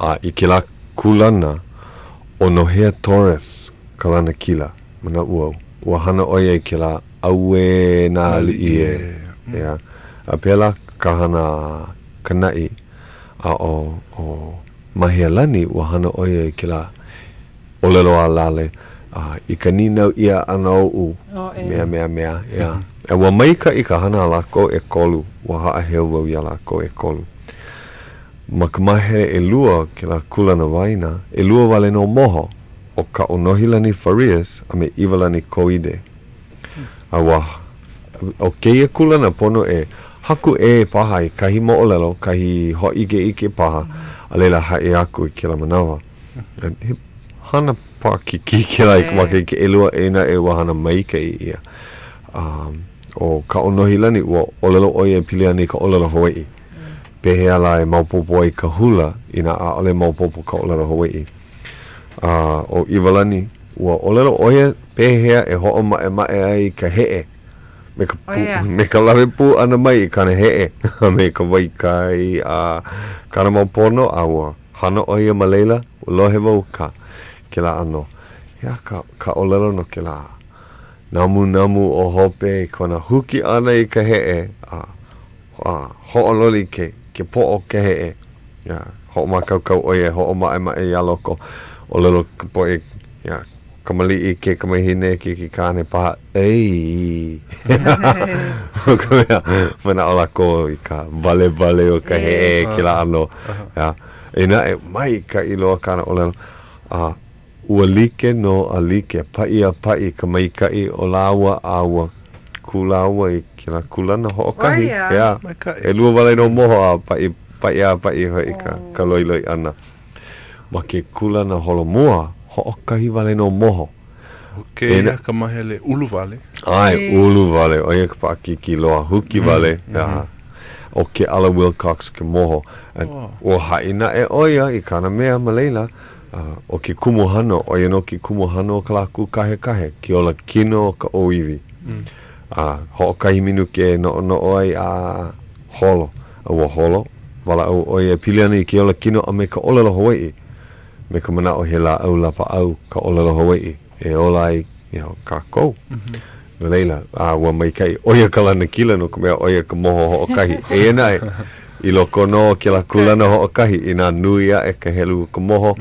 A i kēlā kūlana, ʻo Nohea Torres ka lanakila, manaʻo au, ua hana ʻo ia i kēlā ʻAuē nā aliʻi ē. Yeah. A pēlā ka hana a Kanaʻi. A ʻo, ʻo Mahealani, ua hana ʻo ia i kēlā ʻōlelo ʻalale, a i ka nīnau ʻia ʻana oʻu, mea, mea, mea, yeah. A ua maikaʻi ka hana a lākou ʻekolu, ua haʻaheo wau iā lākou ʻekolu. Ma ka māhele ʻelua o kēlā kūlana waena, ʻelua wale nō moho, ʻo Kaʻonohilani Farias a me ʻIwalani Koide. A ua, ʻo kēia kūlana pono e haku ʻē paha i kahi moʻolelo, kahi hōʻikeʻike paha, a laila haʻi aku i kēlā manawa. He hana paʻakikī kēlā i ka makahiki ʻelua, eia naʻe ua hana maikaʻi ʻia. A ʻo Kaʻonohilani, ua ʻōlelo ʻo ia e pili ana i ka ʻōlelo Hawaiʻi. Pehea lā e maopopo ai ka hula inā ʻaʻole maopopo ka ʻōlelo Hawaiʻi? A ʻo ʻIwalani, ua ʻōlelo ʻo ia pehea e hoʻomaʻemaʻe ai i ka heʻe me ka pū, me ka lawe pū ʻana mai i kāna heʻe a me ka wai kai a kāna mau pono, a ua hana ʻo ia ma laila, ua lohe wau ka kēlā ʻano. He aha ka, ka ʻōlelo no kēlā namunamu o hope i kona huki ʻana i ka heʻe a a hoʻololi ke, ke poʻo o ka heʻe. Yeah, hoʻomākaukau ʻo ia e hoʻomaʻemaʻe iā loko. ʻŌlelo ka poʻe, yeah, kamaliʻi, ke kamahine, keikikāne paha, ei. No ka mea, manaʻo lākou i ka walewale o ka heʻe, kēlā ʻano. Yeah. Eia naʻe, maikaʻi loa kāna ʻōlelo. A ua like nō a like, paʻi a paʻi ka maikaʻi o lāua a ua kū lāua i ke. kēlā kūlana hoʻokahi. Oh, ia? ʻEā. Maikaʻi. ʻElua wale nō moho a paʻi, paʻi a paʻi hoʻi ka, ka loiloi ʻana. Ma ke kūlana holomua, hoʻokahi wale nō moho. ʻO kēia ka mahele ulu wale. ʻAe, ulu wale, ʻo ia ka paʻakikī loa, huki wale, ʻeā. ʻO Keʻala Wilcox ke moho. Ua haʻi naʻe ʻo ia i kāna mea ma laila, ʻo ke kumuhana, ʻo ia nō ke kumuhana o ka lā kūkahekahe, ke ola kino o ka ʻōiwi. A hoʻokahi minuke e noʻonoʻo ai a holo. A ua holo, walaʻau ʻo ia e pili ana i ke ola kino a me ka ʻōlelo Hawaiʻi. Me ka manaʻo he lāʻau lapaʻau ka ʻōlelo Hawaiʻi e ola ai you know, kākou. No laila, a ua maikaʻi, ʻo ia ka lanakila no ka mea ʻo ia ka moho hoʻokahi. Eia naʻe, i loko nō o kēlā kūlana hoʻokahi, inā nui aʻe ka helu o ka moho,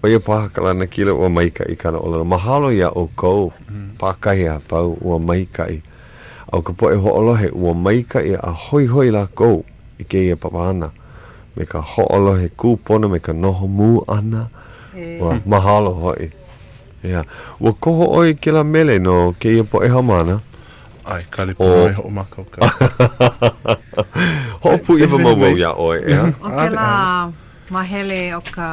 ʻo ia paha ka lanakila, ua maikaʻi kāna ʻōlelo. Mahalo iā ʻoukou, pākahi a pau, ua maikaʻi. A ʻo ka poʻe hoʻolohe, ua maikaʻi a hoihoi lākou i kēia papahana. Me ka hoʻolohe kūpono me ka noho mū ʻana, ua mahalo hoʻi. Yeah. Ua koho ʻoe i kēlā mele no kēia poʻe haumāna? ʻAe, kale pono e hoʻomākaukau. Hoʻopūʻiwa mau wau iā ʻoe, ʻeā? ʻO kēlā mahele o ka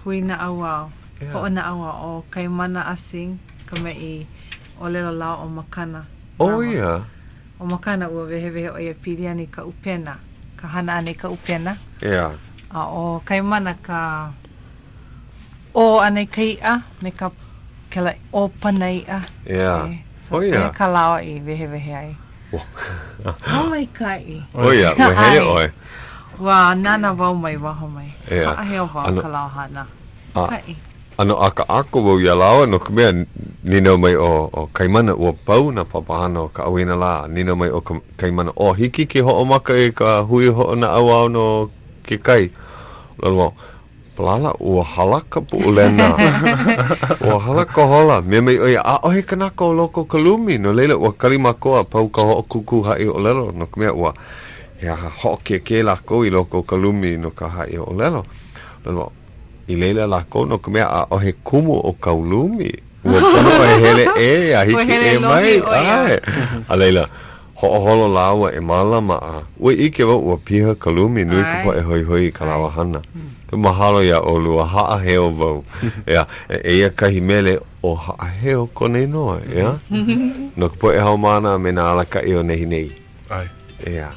hui naʻauao, hoʻonaʻauao ʻo Kaimana Ah Sing ka mea i ʻōlelo lāua ʻo Makana. ʻO ia? ʻO Makana, ua wehewehe ʻo ia pili ana i ka ʻupena, ka hana ʻana i ka ʻupena. ʻEā. A ʻo Kaimana ka ʻō ʻana i ka iʻa me ka kēlā ʻōpana iʻa. ʻEā. ʻO ia. ʻO ia kā lāua i wehewehe ai. Ua maikaʻi. ʻO ia, ua hele ʻoe. Ua nānā wau mai waho mai. ʻEā. Haʻaheo wau i kā lāua hana. Maikaʻi. ʻAno ʻakaʻaka wau iā lāua no ka mea, nīnau mai ʻo Kaimana, ua pau nā papahana o ka ʻauinalā, nīnau mai ʻo Kaimana, ʻO hiki ke hoʻomaka i ka hui hoʻonaʻauao no ke kai? ʻŌlelo wau, Palala, ua hala ka Puʻulena. Ua hala ka hola. Mea mai ʻo ia, ʻaʻohe kanaka o loko o ka lumi, no laila, ua kali mākou a pau ka hoʻokūkū haʻi ʻōlelo, no ka mea, ua, he aha, hoʻokēkē lākou i loko o ka lumi no ka haʻi ʻōlelo. ʻŌlelo wau, I laila lākou no ka mea ʻaʻohe kumu o kāu lumi. Ua pono e hele ʻē a hiki ʻē mai. ʻAe. A laila, hoʻoholo lāua e mālama a ua ʻike wau ua piha ka lumi, nui ka poʻe hoihoi i kā lāua hana. Mahalo iā ʻolua, haʻaheo wau. ʻEā, eia kahi mele ʻo Haʻaheo kona inoa, ʻeā? No ka poʻe haumāna a me nā alakaʻi o nehinei. ʻAe. ʻEā.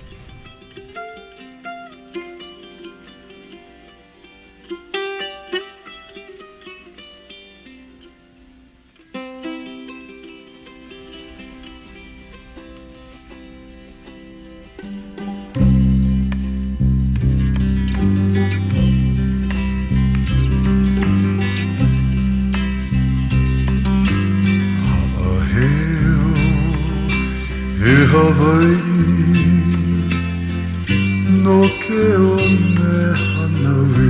Haʻaheo e Hawaiʻi No ke one hānau ē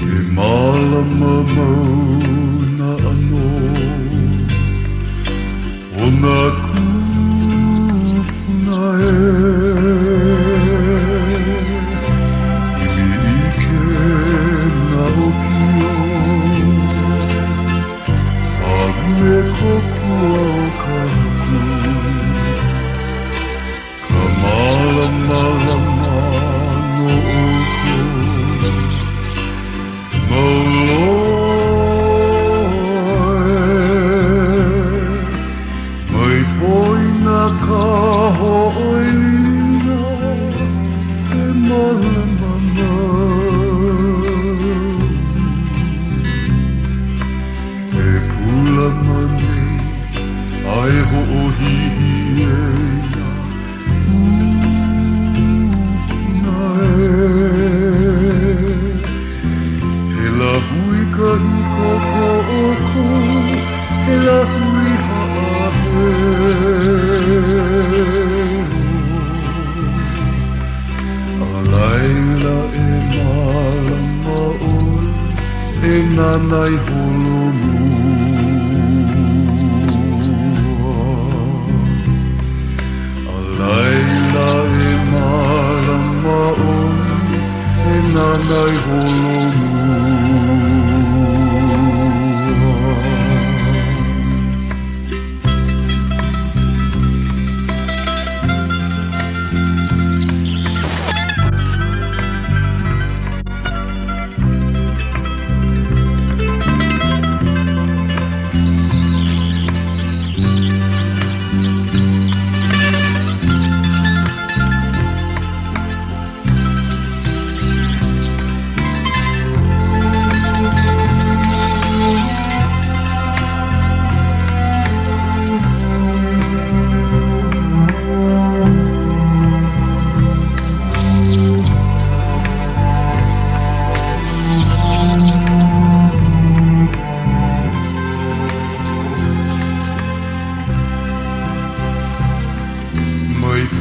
E mālama mau nā ʻano O nā kūpuna ē ʻImi ʻike nā ʻōpio A me kōkua o ka haku.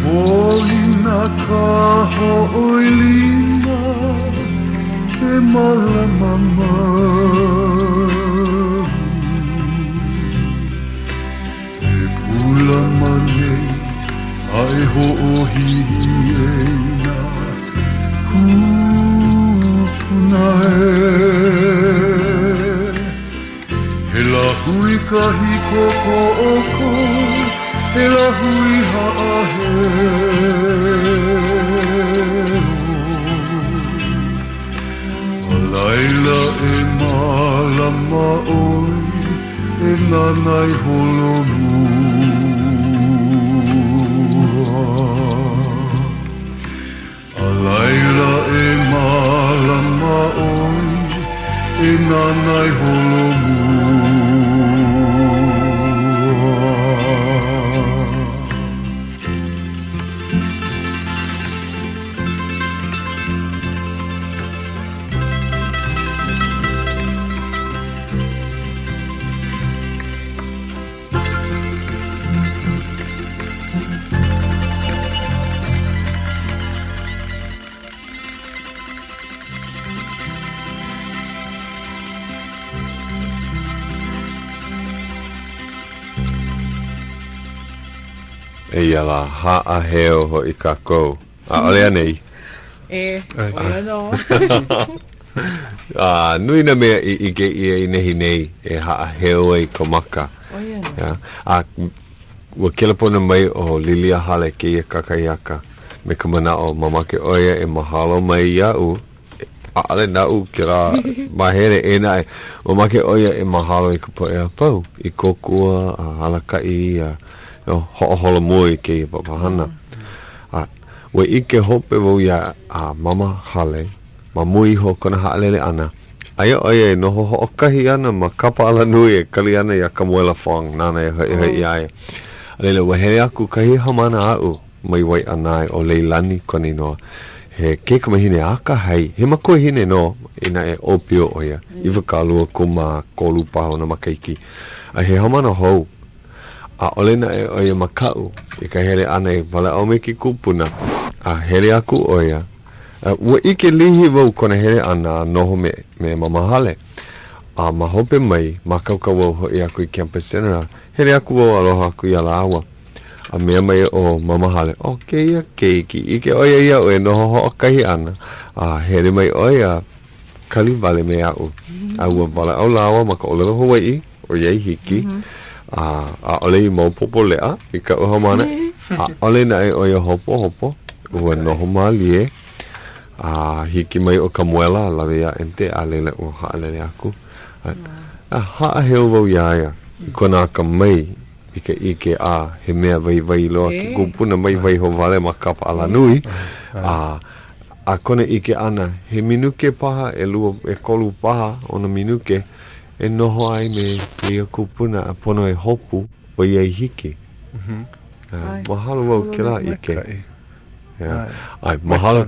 Poina ka hoʻoilina ke mālama mau. E pūlama nei a e hoʻohihi e nā kūpuna ē. He lāhui kahiko ko ʻoukou, he lāhui haʻaheo. A laila e mālama ʻoe e nānā i holomua. A laila e mālama ʻoe e nānā i holomua. Eia lā, haʻaheo hoʻi kākou. ʻAʻole anei? E, ʻo ia nō. A nui nā mea i ʻike ʻia i nehinei e haʻaheo ai ka maka. ʻO ia nō. A ua kelepona mai ʻo Lilia Hale kēia kakahiaka me ka manaʻo mamake ʻo ia e mahalo mai iaʻu, ʻaʻole naʻu kēlā māhele ʻē naʻe, mamake ʻo ia e mahalo i ka poʻe a pau i kōkua a alakaʻi a hoʻoholomua i kēia papahana. A ua ʻike hope wau iā Mama Hale Ma mua iho o kona haʻalele ʻana, aia ʻo ia e noho hoʻokahi ana ma kapa alanui e kali ana iā Kamuela Fong nāna e hoʻihoʻi iā ia. A laila, ua hele aku kahi haumāna aʻu mai Waiʻanae, ʻo Leilani kona inoa, he keikumahine akahai, he makuahine nō, inā e ʻōpio ʻo ia, 23 paha ona makahiki, a he haumāna hou. ʻAʻole naʻe ʻo ia makaʻu i ka hele ʻana e walaʻau me ke kupuna, a hele aku ʻo ia. Ua ʻike lihi wau kona hele ʻana a noho me me Mama Hale. A ma hope mai, mākaukau wau hoʻi aku i Campus Center a hele aku wau aloha aku iā lāua. A mea mai ʻo Mama Hale, ʻO kēia keiki, ʻike ʻo ia iaʻu e noho hoʻokahi ana, a hele mai ʻo ia kali wale me aʻu. A ua walaʻau lāua ma ka ʻōlelo Hawaiʻi, ʻoiai hiki, a ʻaʻole i maopopo leʻa i kaʻu haumāna, ʻaʻole naʻe ʻo ia hopohopo, ua noho mālie, a hiki mai ʻo Kamuela a lawe iā MT, a laila ua haʻalele aku. A haʻaheo wau iā ia i kona akamai i ka ʻike a he mea waiwai loa ke kupuna mai waiho wale ma kapa alanui, a a kona ʻike ʻana, he minuke paha, ʻelua, ʻekolu paha ona minuke e noho ai me kēia kupuna a pono e hopu ʻoiai hiki. Mahalo wau kēlā ʻike. ʻAe, mahalo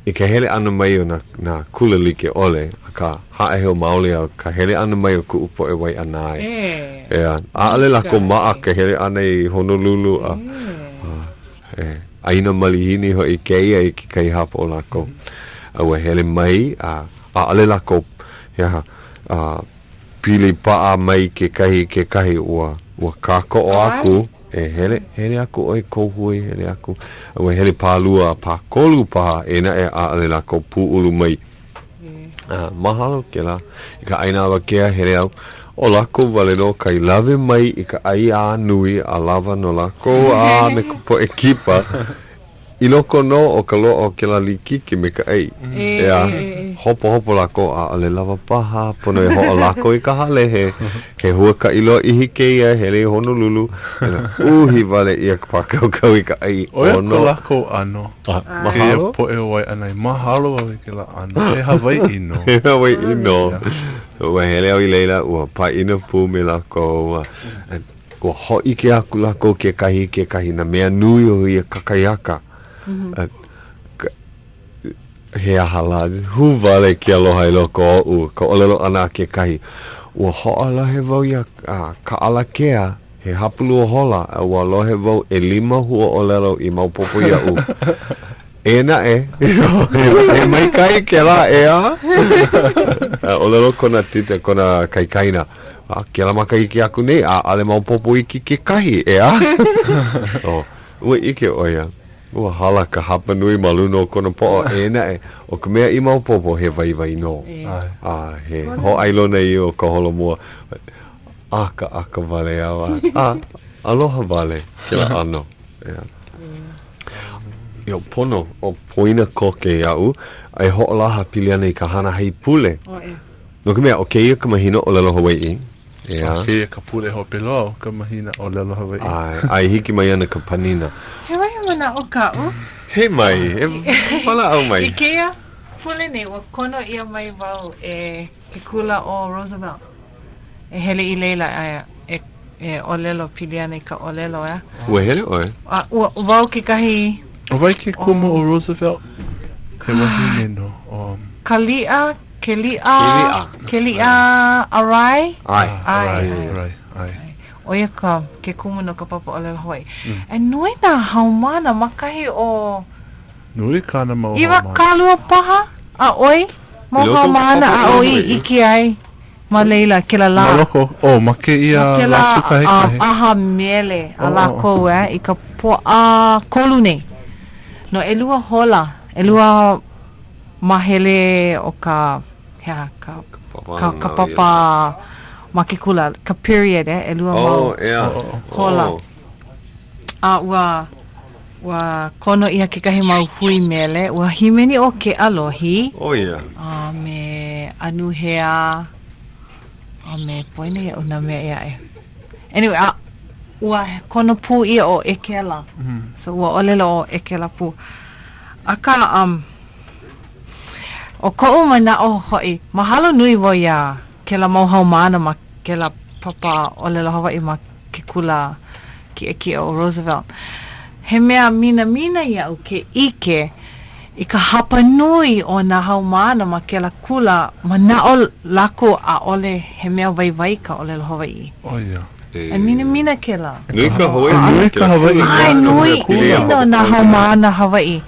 i ka hele ʻana mai o nā, nā kula like ʻole, akā, haʻaheo maoli au ka hele ʻana mai o kuʻu poʻe Waiʻanae. ʻEā, ʻaʻole lākou maʻa ka hele ʻana i Honolulu a, a He ʻāina malihini hoʻi kēia i kekahi hapa o lākou. A ua hele mai a ʻaʻole lākou, he aha, a pili paʻa mai kekahi i kekahi, ua, ua kākoʻo aku, e hele, hele aku ʻoe i kou hui, hele aku. A ua hele pālua a pākolu paha, eia naʻe ʻaʻole lākou pūʻulu mai. A mahalo kēlā i ka ʻaina awakea, hele au, ʻo lākou wale nō kai lawe mai i ka ʻai a nui a lawa no lākou a me ka poʻe kipa i loko nō o ka loaʻa o kēlā likiki me ka ʻai. ʻEā, hopohopo lākou ʻaʻole lawa paha, pono e hoʻolako i ka hale, he, he huakaʻi lōʻihi kēia, hele i Honolulu, uhi wale ʻia ka pākaukau i ka ʻai ʻO ia ʻono. ko lākou ʻano. Mahalo? Kēia poʻe o Waiʻanae, mahalo au i kēlā ʻano. He Hawaiʻi nō. He Hawaiʻi nō. Ua hele au i laila, ua pāʻina pū me lākou. Ua hōʻike aku lākou kekahi i kekahi nā mea nui o ia kakahiaka. He aha lā, hū wale ke aloha i loko oʻu, ka ʻōlelo ʻana a kekahi. Ua hoʻolohe wau iā Kaʻalakea. He hapalua hola a ua lohe wau ʻelima huaʻōlelo i maopopo iaʻu. Eia naʻe, he maikaʻi kēlā, ʻeā? ʻŌlelo kona tita, kona kaikaina, a kēlā makahiki aku nei, ʻaʻole maopopo iki kekahi, ʻeā? Oh, ua ʻike ʻo ia, ua hala ka hapanui ma luna o kona poʻo, eia naʻe, ʻo ka mea i maopopo, he waiwai nō. A he hōʻailona ia o ka holomua. ʻAkaʻaka wale au a, a aloha wale kēlā ʻano. ʻEā. Io, pono ʻo poina koke iaʻu e hoʻolaha pili ana i ka hana haipule. No ka mea, ʻo kēia ka mahina ʻōlelo Hawaiʻi, ʻeā. ʻO kēia ka pule hope loa o ka mahina ʻōlelo Hawaiʻi. ʻAe, a e hiki mai ana ka panina. He wahi manaʻo kaʻu. He mai, e walaʻau mai. I kēia pule nei, ua kono ʻia mai wau e ke kula ʻo Roosevelt. E hele i laila a e e ʻōlelo pili ana i ka ʻōlelo, ʻeā. Ua hele ʻoe? A, ua, wau kekahi. ʻO wai ke kumu o Roosevelt? He wahine nō. Um. Kaliʻa, Keliʻa, Keliʻa, Keliʻa Arai? ʻAe. ʻAe, ʻae, ʻae. ʻO ia ka, ke kumu no ka papa ʻōlelo Hawaiʻi. E nui nā haumāna ma kahi o. Nui kāna mau haumāna. 20 paha a ʻoi mau haumāna aʻu i ʻike ai ma laila kēlā lā. Ma loko, oh, ma kēia lā kūkaehikahi. Ma kēlā ʻaha mele a lākou eh, i ka Pōʻakolu nei. No ʻelua hola, ʻelua māhele o ka, he aha, ka, ka, ka papa ma ke kula, ka period eh, ʻelua mau hola. A ua, ua kono ʻia kekahi mau hui mele, ua hīmeni ʻo Keʻalohi. ʻO ia. A me Anuhea, a me poina iaʻu nā mea ʻē aʻe. Anyway, a ua kono pū ʻia ʻo ʻEkela. So ua ʻōlelo ʻo ʻEkela pū. Akā, um, ʻo koʻu manaʻo hoʻi, mahalo nui wau iā kēlā mau haumāna ma kēlā papa ʻōlelo Hawaiʻi ma ke kula kiʻekiʻe ʻo Roosevelt. He mea minamina iaʻu ke ʻike i ka hapanui o nā haumāna ma kēlā kula, manaʻo lākou ʻaʻole he mea waiwai ka ʻōlelo Hawaiʻi. ʻO ia. E minamina kēlā. Nui ka Hawaiʻi. Nui ka Hawaiʻi. ʻAe, nui ʻino nā haumāna Hawaiʻi.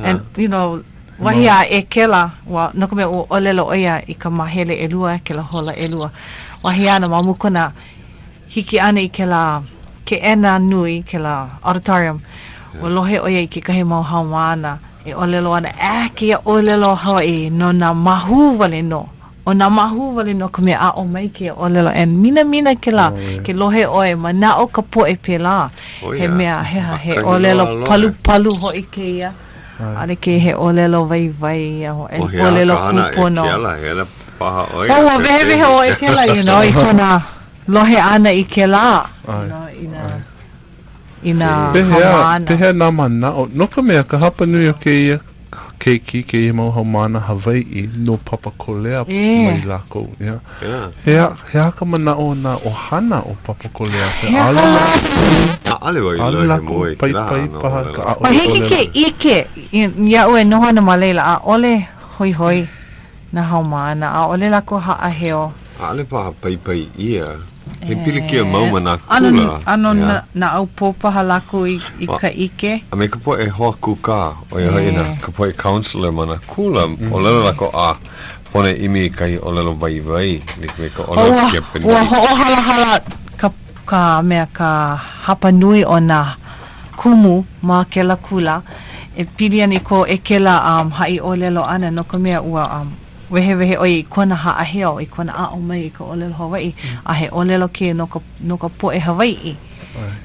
And, you know, Wahi a ʻEkela, ua, no ka mea, ua ʻōlelo ʻo ia i ka māhele ʻelua, kēlā hola ʻelua. Wahi āna, ma mua kona hiki ʻana i kēlā keʻena nui, kēlā auditorium, ua lohe ʻo ia i kekahi mau haumāna e ʻōlelo ana, ʻAe, kēia ʻōlelo Hawaiʻi no nā māhū wale nō. ʻO nā māhū wale nō ka mea aʻo mai kēia ʻōlelo and minamina kēlā, ke lohe ʻoe, manaʻo ka poʻe pēlā, he mea, he aha, he ʻōlelo palupalu hoʻi kēia. ʻAʻole kēia he ʻōlelo waiwai a he ʻōlelo kūpono. Oh, ua wehewehe ʻo ʻEkela, you know, i kona lohe ʻana i kēlā, you know, i nā, i nā haumāna. Pehea nā manaʻo? No ka mea, ka hapanui o kēia keiki, kēia mau haumāna Hawaiʻi no Papakolea mai lākou, yeah. He aha, he aha ka manaʻo o nā ʻohana o Papakolea? He aha lā? ʻAʻole wau i lohe mua i kēlā ʻano ʻōlelo. Ua hiki ke ʻike iaʻu e noho ana ma laila, ʻaʻole hoihoi nā haumāna, ʻaʻole lākou haʻaheo. ʻAʻole paha paipai ʻia. He pilikia mau ma nā kula. ʻAno naʻaupō paha lākou i ka ʻike. A me ka poʻe hoa kūkā, ʻo ia hoʻi nā, ka poʻe counselor ma nā kula, ʻōlelo lākou, a Pono e ʻimi i kahi ʻōlelo waiwai like me ka ʻōlelo Kepanī. Ua hoʻohalahala ka ka mea ka hapa nui o nā kumu ma kēlā kula e pili ana i ko ʻEkela um, haʻi ʻōlelo ʻana no ka mea ua um, wehewehe ʻo ia i kona haʻaheo, i kona aʻo mai i ka ʻōlelo Hawaiʻi a he ʻōlelo kēia no ka no ka poʻe Hawaiʻi.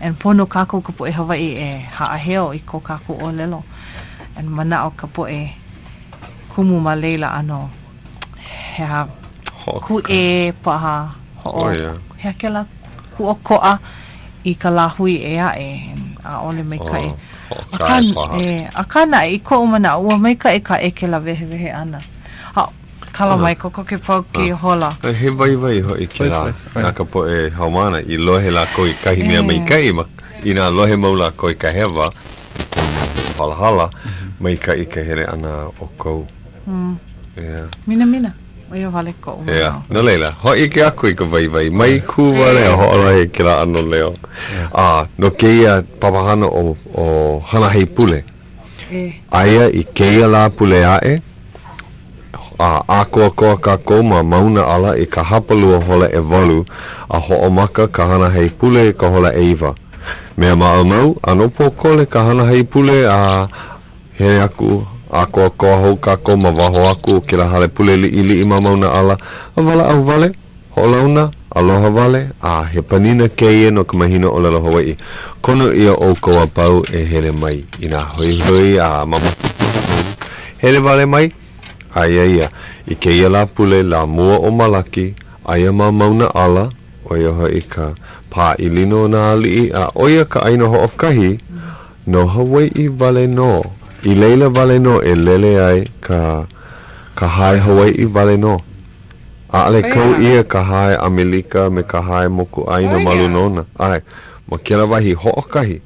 And pono kākou ka poʻe Hawaiʻi e haʻaheo i ko kākou ʻōlelo. And manaʻo ka poʻe kumu ma laila ʻano he aha kūʻē paha hoʻo he aha kēlā kūʻokoʻa i ka lāhui ʻē aʻe ʻaʻole maikaʻi akā akā naʻe i koʻu manaʻo ua maikaʻi kā ʻEkela wehewehe ʻana a kala mai kokoke pau kēia hola. He waiwai hoʻi kēlā na ka poʻe haumāna i lohe lākou i kahi mea maikaʻi inā lohe mau lākou i ka hewa. Halahala, maikaʻi ka hele ʻana o kou. Minamina. ʻO ia wale koʻu manaʻo. Yeah. No laila, hōʻike aku i ka waiwai, mai kū wale a hoʻolohe i kēlā ʻano leo. A no kēia papahana ʻo, ʻo Hana Haipule, aia i kēia Lāpule aʻe, a ʻākoakoa kākou ma Mauna ʻAla i ka hapalua hola ʻewalu a hoʻomaka ka hana haipule i ka hola ʻeiwa. Mea maʻamau, ʻano pōkole ka hana haipule a Hele aku, ʻākoakoa hou kākou ma waho aku o kēlā hale pule liʻiliʻi ma Mauna ʻAla, a walaʻau wale, hoʻolauna, aloha wale, a he panina kēia no ka mahina ʻōlelo Hawaiʻi. Kono ʻia ʻoukou a pau e hele mai inā hoihoi a mamake paha hou, hele wale mai. Aia ia i kēia Lāpule, lā mua o Malaki, aia ma Mauna ʻAla, ʻo ia hoʻi ka pā ilina o nā aliʻi, a ʻo ia ka ʻāina hoʻokahi No Hawaiʻi wale nō. I laila wale nō e lele ai ka ka hae Hawaiʻi wale nō. ʻAʻole kau ʻia ka hae ʻAmelika me ka hae mokuʻāina ma luna ona. ʻAe, ma kēlā wahi hoʻokahi,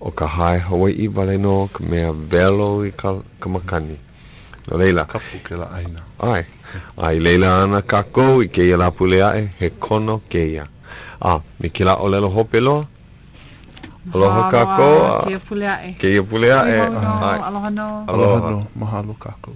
ʻo ka hae Hawaiʻi wale nō ka mea welo i ka ka makani. No laila. Kapu kēlā ʻāina. ʻAe. A i laila ana kākou i kēia Lāpule aʻe, he kono kēia. A me kēlā ʻōlelo hope loa, Aloha kākou a. Kēia pule aʻe. Kēia pule aʻe. Aloha nō. Aloha nō. Mahalo kākou.